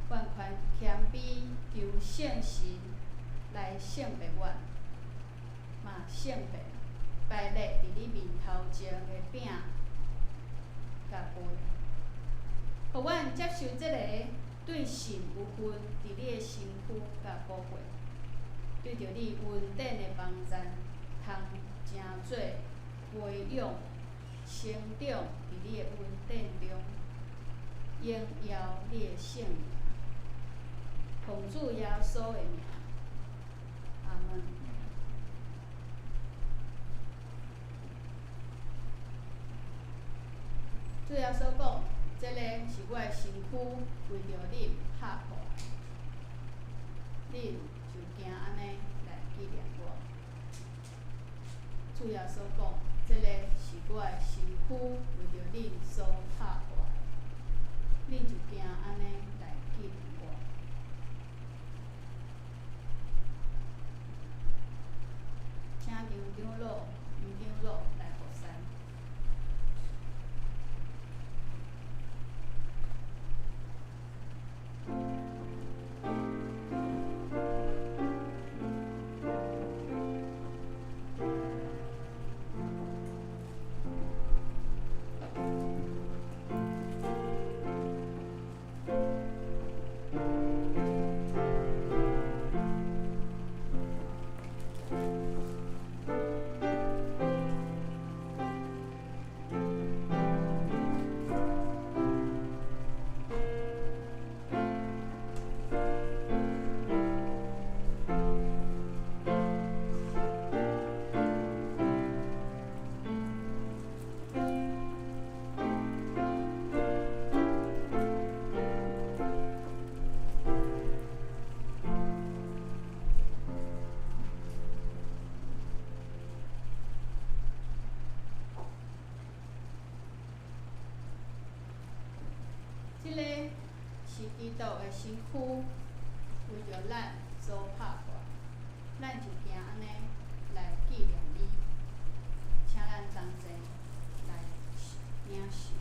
阮寬謙卑求聖神來聖別阮，嘛聖別擺列佇你面頭前的餅佮杯，予阮接受這个對神有份佇你的身軀佮寶血，對著你恩典的幫贊，通成做培養成長佇你的恩典中，榮耀你的聖名。奉主耶穌的名，阿們。主耶穌講：這个是我的身軀，為著恁拍破的，恁就行按呢來紀念我。主耶穌講：這个是我的身軀，為著恁所拍破的，恁就行按呢來紀念我。請張長老、黃長老來服侍。這个是基督的身軀，為著咱所拍破，咱就行按呢來紀念伊，請咱同齊來領受。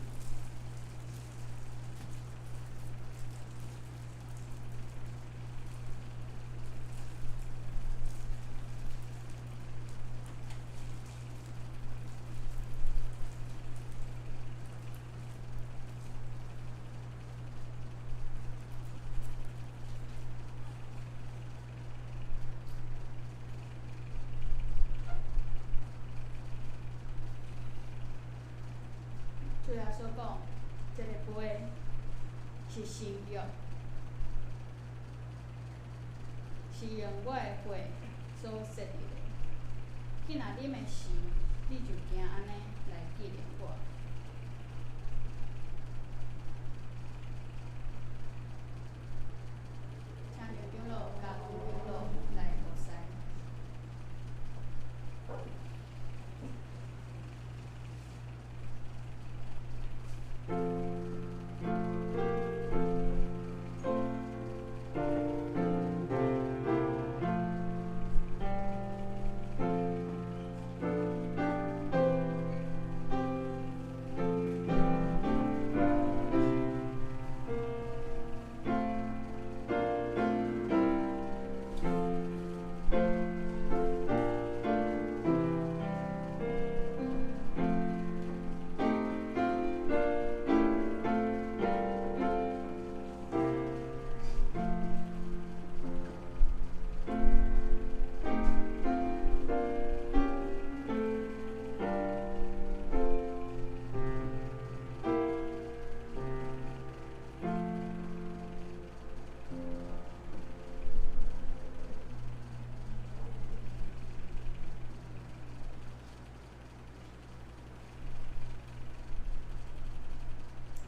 主耶穌講，這个杯是新約，是用我的血所設立的。彼若啉的時，你就行按呢來紀念我。請劉長老佮黃長老來服侍。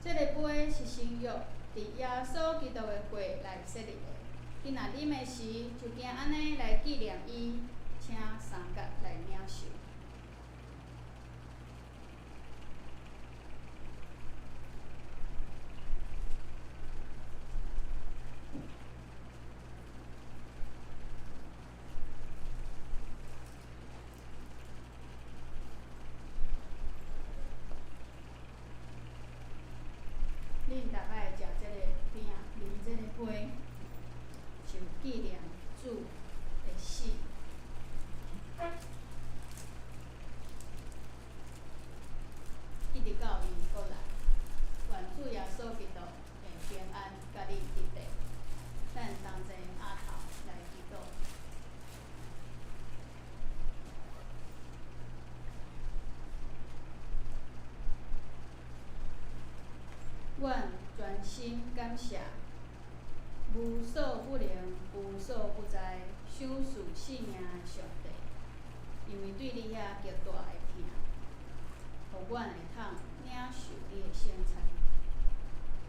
這个杯是新約，佇耶穌基督的血來設立的。彼若啉的時，就行按呢來紀念伊，請三角來領受。恁逐擺食這个餅，啉這个杯，是有紀念主的死。一直到伊閣來，願主耶穌基督的平安佮你佇咧。咱同齊阿頭來祈禱。阮全心感謝，無所不能、無所不在、賞賜性命的上帝，因為對你遐極大的疼，予阮會通領受你的聖餐，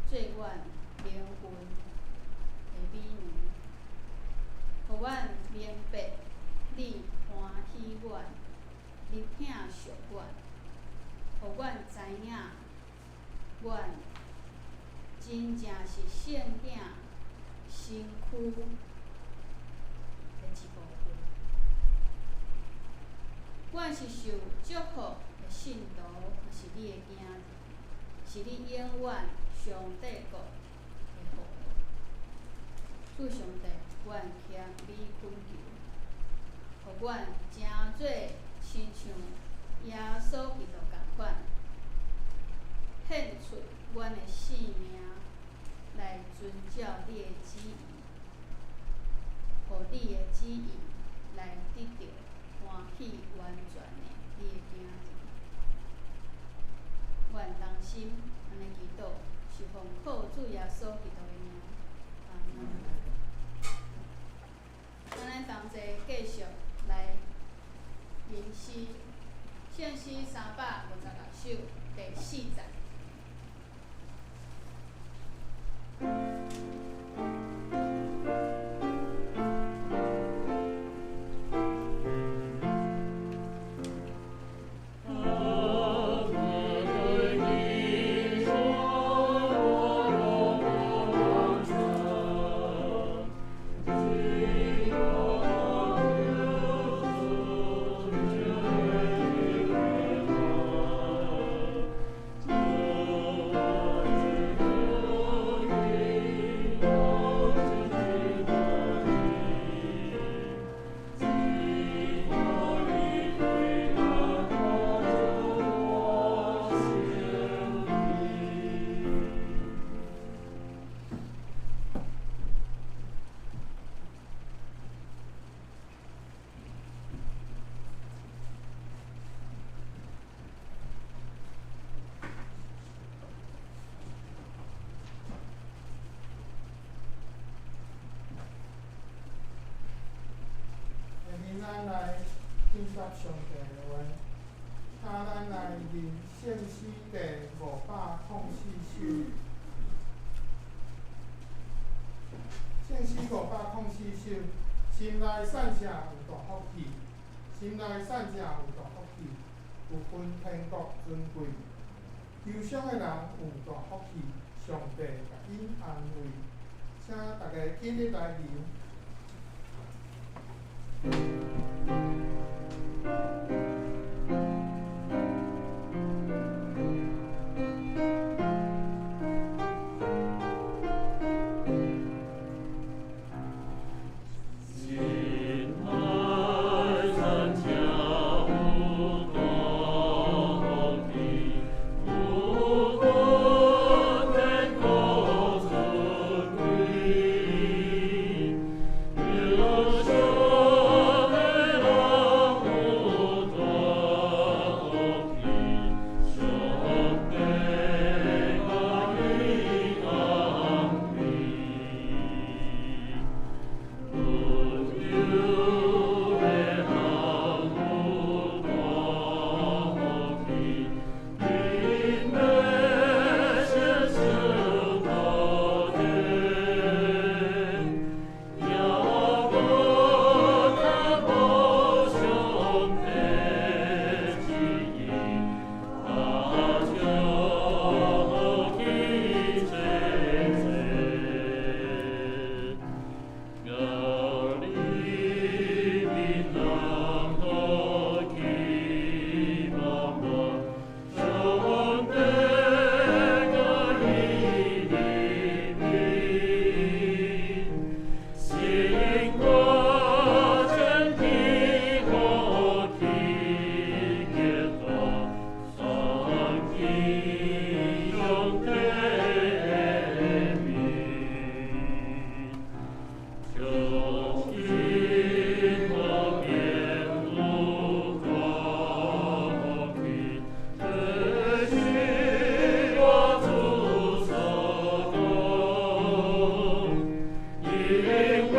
做阮靈魂的美糧，予阮明白你歡喜阮，你疼惜阮，予阮知影阮真正是聖囝身軀的一部分。阮是受祝福的信徒，也是你的囝兒，是你永遠上帝國的後裔。主上帝，阮謙卑懇求，予阮成做親像耶穌基督仝款，獻出阮的性命來遵照你的旨意，予你的旨意來得著歡喜完全的你的囝兒。阮同心按呢祈禱，是奉靠主耶穌基督的名，阿們。咱同齊繼續來吟詩，聖詩356首第四節。主。接上帝的話。請咱來認聖詩第504首。聖詩504首，心內散者有大福氣，心內散者有大福氣，有分天國尊貴。憂傷的人有大福氣，上帝共𪜶安慰。請大家起立來認。心內善者有大福氣，有分天國尊貴。憂傷的人有大福氣，上帝共𪜶安慰。溫柔的人有大福氣，𪜶欲承受土地。猶閣較無上帝旨意，跤腳去坐坐。甲裡面人好去望望，上帝共𪜶憐憫，生活前去福氣極大，相記上帝的名。求親和變有大福氣，這是我主所講。因為這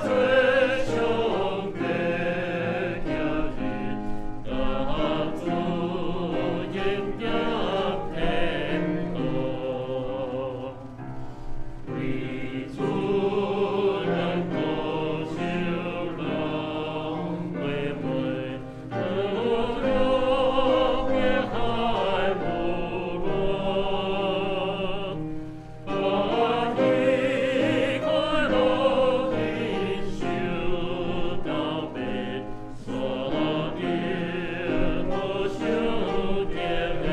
濟上帝今日，共主迎入天堂。為主咱苦受人過問，河流別海無亂，歡喜快樂忍受到尾，煞得無受跌斷。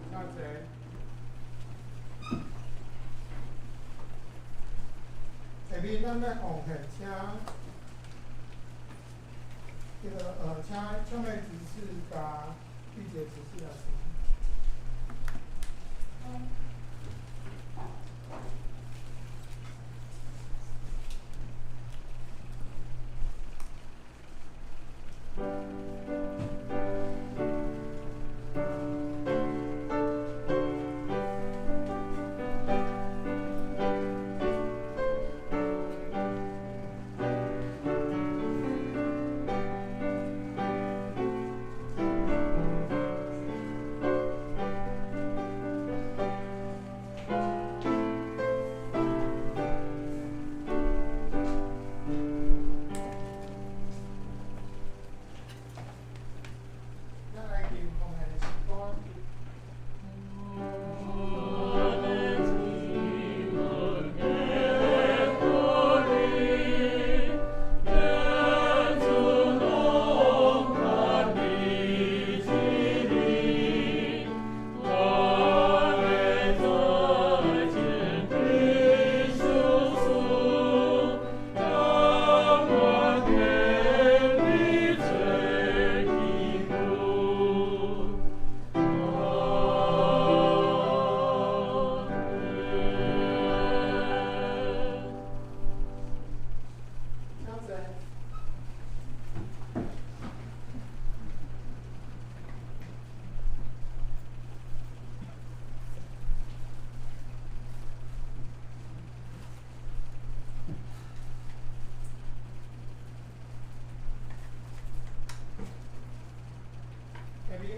請坐。下面咱欲奉獻，請這个請秋妹執事佮玉潔執事來請。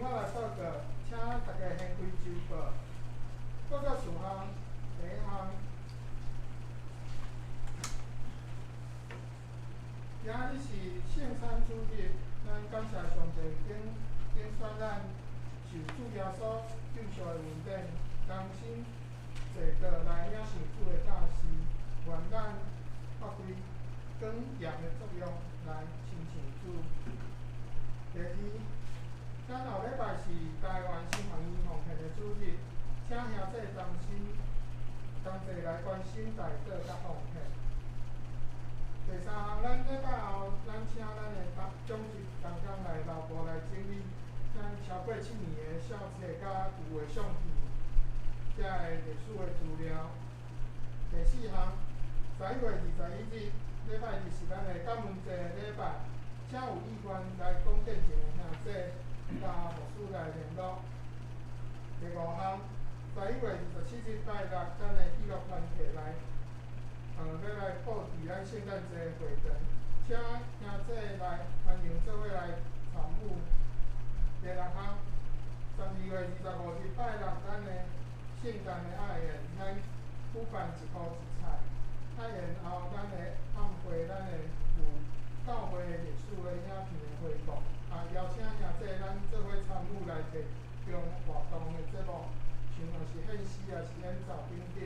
二，我來報告，請大家掀開週報。報告事項，第一項，今仔日是聖餐主日，咱感謝上帝揀選咱受主耶穌救贖的恩典，重新坐倒來領受主的教示，願咱發揮光鹽的作用來親像主。第二，咱後禮拜是台灣神學院奉獻的主日，請兄弟同心同齊來關心代禱佮奉獻。第三項，咱禮拜後，咱請咱的長執同工來內部來整理咱超過7年的相冊佮舊的相片，遮个歷史的資料。第四項，11月21日，禮拜日是咱的感恩節的禮拜，請有意願來講見證的兄弟，佮牧師來聯絡。第五項，11月27日拜六，咱的喜樂團體來，欲來布置咱聖誕節會場，請兄弟來歡迎做伙來參與。第六項，12月25日拜六，咱的聖誕的愛宴，咱舉辦一箍一菜。啊，然後咱的暗會，咱會有教會的歷史的影片的回顧，啊，邀請兄弟咱做伙參與來提供活動的節目，像若是獻詩，抑是演奏等等。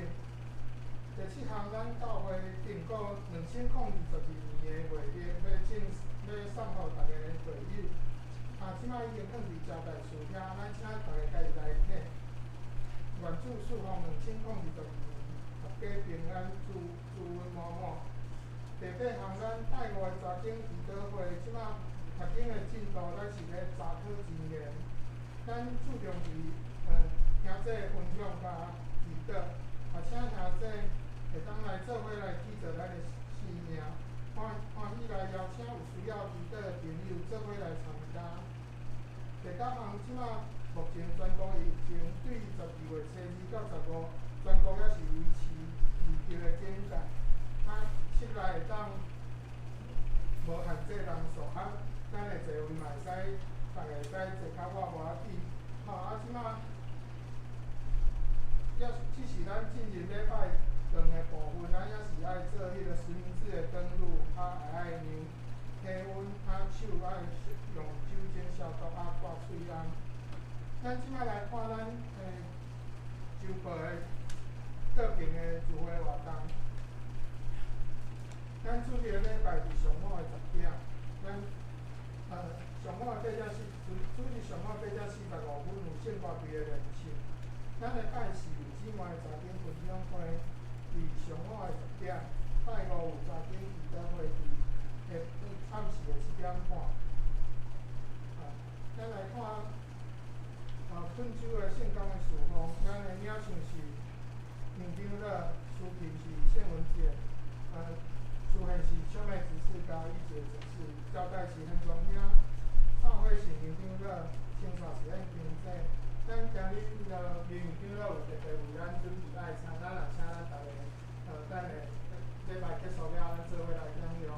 第七項，咱教會定過2022年的月曆，欲送予逐个會友。啊，這擺已經囥佇招待處遐，咱請大家家己來提。願主賜福2022年，大家平安，祝祝阮滿滿。第八項，咱拜五的查經祈禱會，這擺讀經的進度，咱是咧查考箴言。咱注重佇兄弟分享佮祈禱，啊，請兄弟會當來做伙來記著咱的生命，歡歡喜來邀請有需要祈禱的朋友做伙來參加。第九項，這擺目前全國疫情對12月初2到15，全國猶是維持2級的警戒，啊，室內會當無限制人數，啊，咱的座位嘛會使，逐个會使坐較倚無要緊。吼，啊，這擺猶只是咱進入禮拜堂的部分，咱猶是愛做彼个實名制的登錄，啊，會愛量體溫，啊，手愛用酒精消毒，啊，掛喙罨。咱這擺來看咱週報的各爿的聚會活動。咱主日禮拜佇上午的10點，咱上午的八點四，主日上午8點45有聖歌隊的練唱。咱的拜四有姊妹查經分享會，佇上午的10點；拜五有查經祈禱會，佇暗時的7點半。啊，咱來看啊，本週的聖工的事奉，咱的領袖是楊長老，司琴是謝文杰，司獻是小妹執事佮玉姐執事，招待是陳莊兄，插花是楊長老，清掃是燕平姐。咱今日彼个杨長老有特別為咱準備愛餐，咱也請咱逐个，等下禮拜結束了，咱做伙來享用。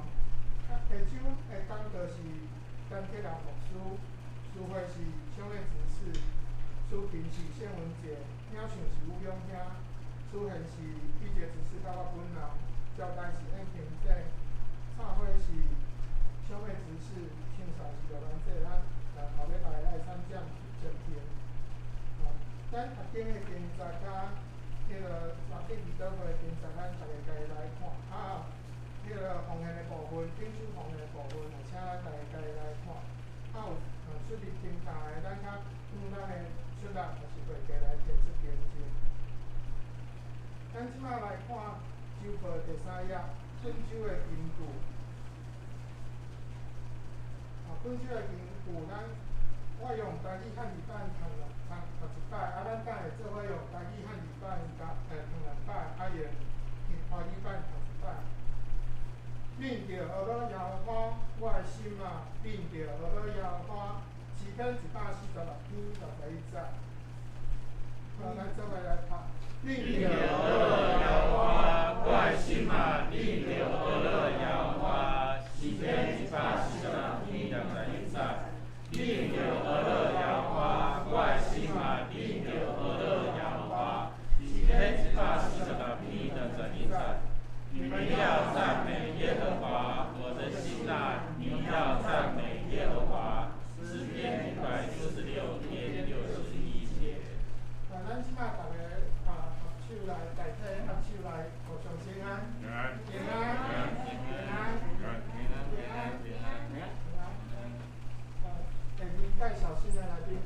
啊，下週的講道是陳鐵人牧師，司會是小妹執事，司琴是謝文杰，領袖是吴勇兄，司獻是玉姐執事佮我本人，招待是燕平姐，插花是小妹執事，清掃是劉蘭姐，咱後禮拜愛參占占評。咱讀經的經節佮彼个查經祈禱會的經節，咱逐个家己來看。啊，彼个奉獻的部分，頂手奉獻的部分，也請咱逐个家己來看。啊，有出入平台的，咱較向咱的出納抑是會計來提出更正。咱這擺來看週報第三頁，本週的根據。啊，本週的根據，咱我用台語漢字版讀兩讀一擺，啊，咱等下做伙用台語漢字版讀兩擺，啊，用華語版讀一擺。念著呵咾耶和華，我的心啊，念著呵咾耶和華，詩篇146篇61節。好，咱做伙來讀。念著呵咾耶和華，我的心啊，念著呵咾耶和華，詩篇146篇61節。念著呵咾耶和華，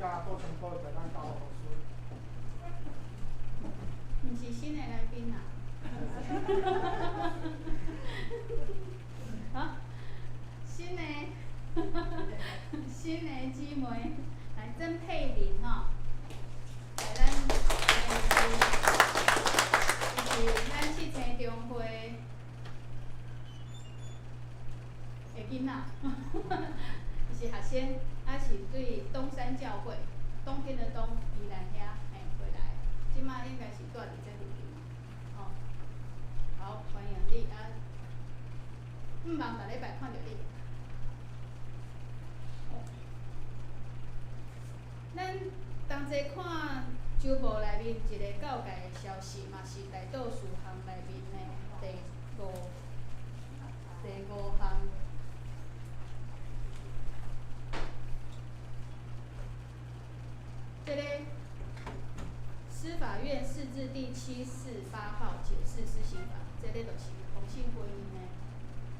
佮郭成波来咱教牧师。毋是新的来宾啦。好，新的姊妹来曾佩玲吼，来咱伊是咱七星中会的囡仔，伊是学生，啊是对东山教会，冬天的冬，宜兰遐嘿回来，这马应该是住伫这附近嘛，吼，好，欢迎你啊！毋望逐礼拜看著你。咱同齐看周报内面一个教界的消息，嘛是大道事项内面的第五项。这个司法院释字第748号解释施行法，这个就是同性婚姻的，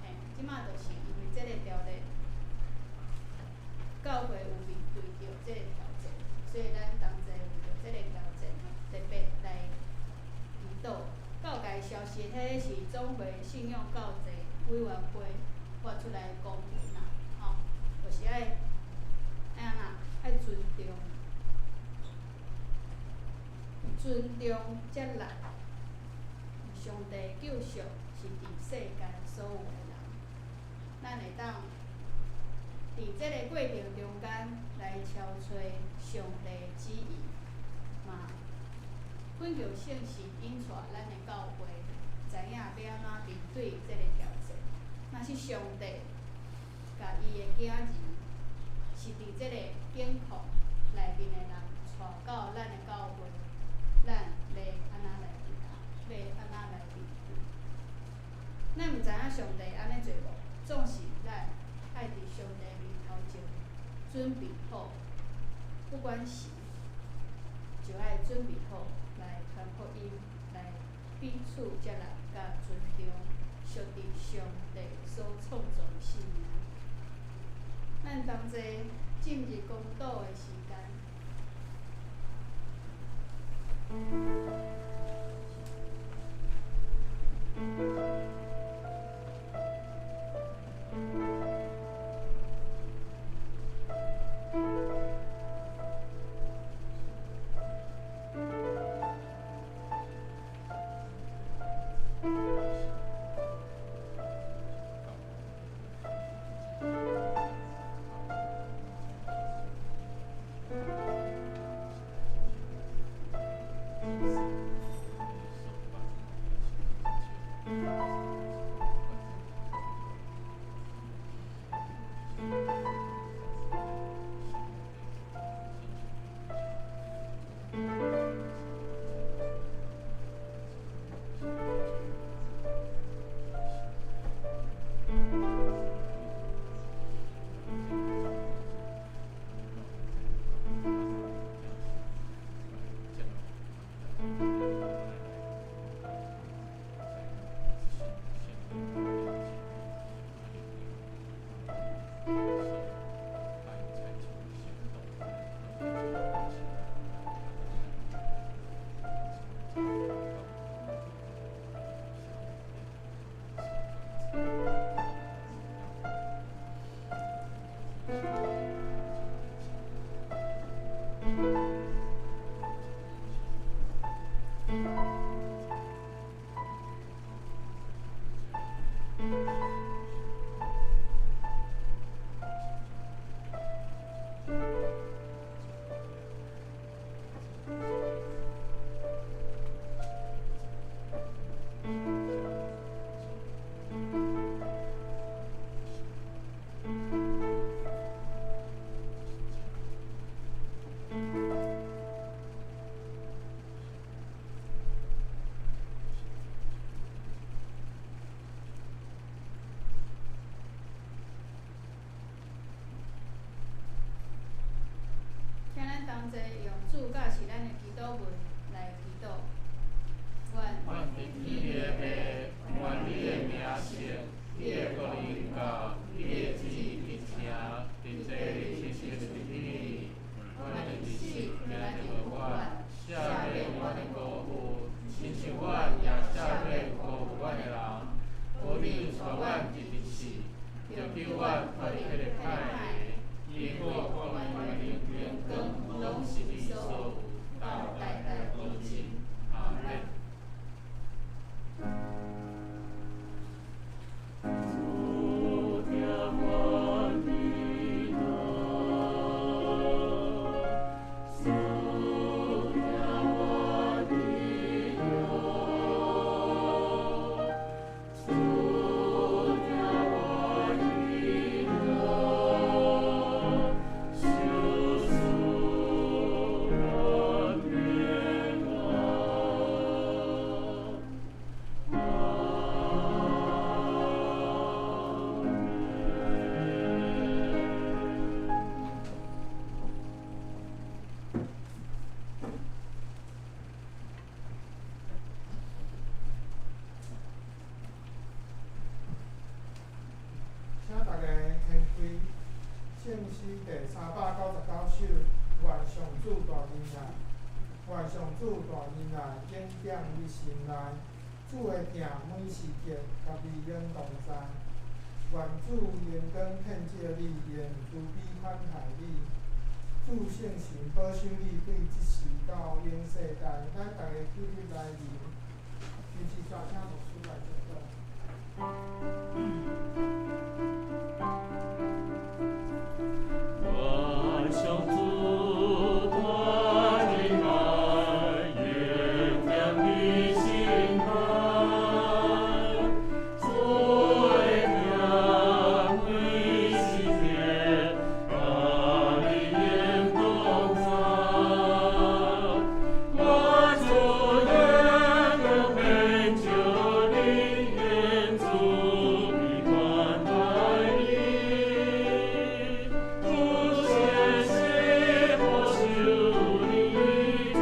嘿，这马就是因为这个条例，教会有面对著这个挑战，所以咱同齐为著这个挑战，特别来祈祷。教界消息，彼个是总会信用教济委员会发出来的公文啦，吼，就是爱按怎？爱尊重。尊重接纳，上帝救赎是伫世间所有的人，咱会当伫这个过程中间来超揣上帝旨意，嘛恳求圣神引带咱的教会，知影欲按怎面对这个挑战。若是上帝共伊的囝儿是伫这个境况内面的人带到咱的教会。咱欲按怎来回答？欲按怎来面对？咱毋知影上帝按呢做无，总是咱爱伫上帝面头前准备好，不管是就爱准备好来传福音，来彼此接纳佮尊重，属伫上帝所创造的生命。咱同齐进入公祷的时间。请咱同齐用主教示咱的祈祷文来祈祷。愿伫天的父，愿你的名圣，你的国临到，你的旨意伫成，伫地亲像伫天。阮的一第399首，愿上主大仁爱，愿上主大仁爱，永踮你心内。主的疼每时刻佮你永同在。愿主荣光遍照你，用慈悲款待你。主圣神保守你，对这时到永世代。咱逐家起立来临，金枝大请牧师来祝祷。愿上主大仁爱，永踮你心内。主的疼每时刻佮你永同在。愿主荣光遍照你，用慈悲款待你。主圣神保守你，这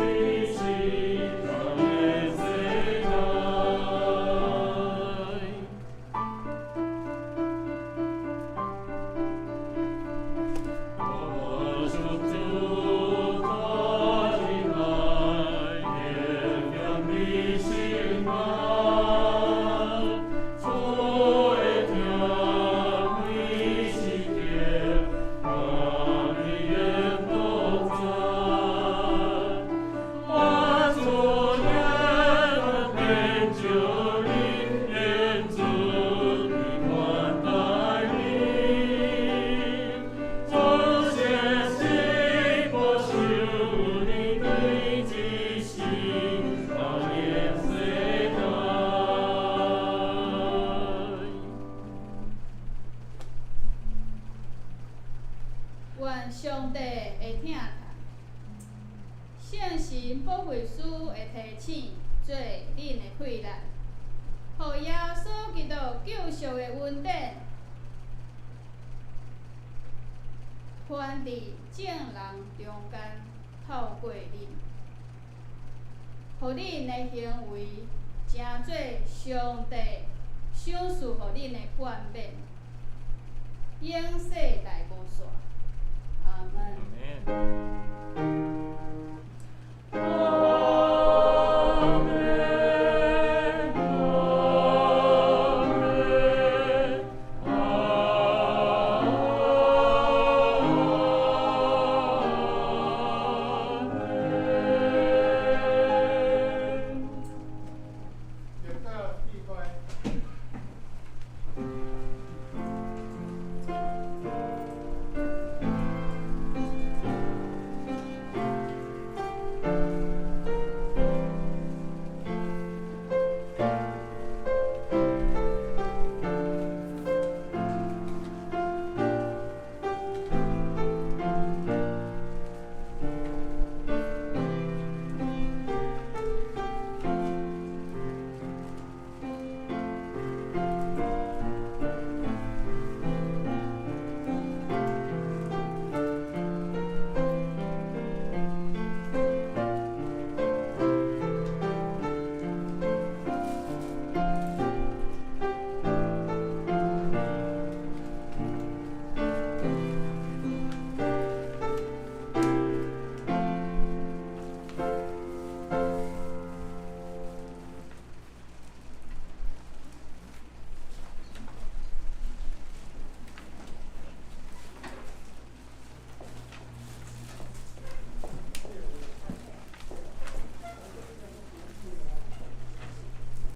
时到永世代。愿上主大仁爱，永踮你心内。主的疼每时刻佮你永同在。愿主荣光遍照你，用慈悲款待你。主圣神保守你，对这时到永世代。愿上帝的疼痛，圣神保惠师会提醒做恁的气力，予耶稣基督救赎的恩典，传伫众人中间，透过恁，予恁的行为成做上帝赏赐予恁的冠冕，永世代无煞。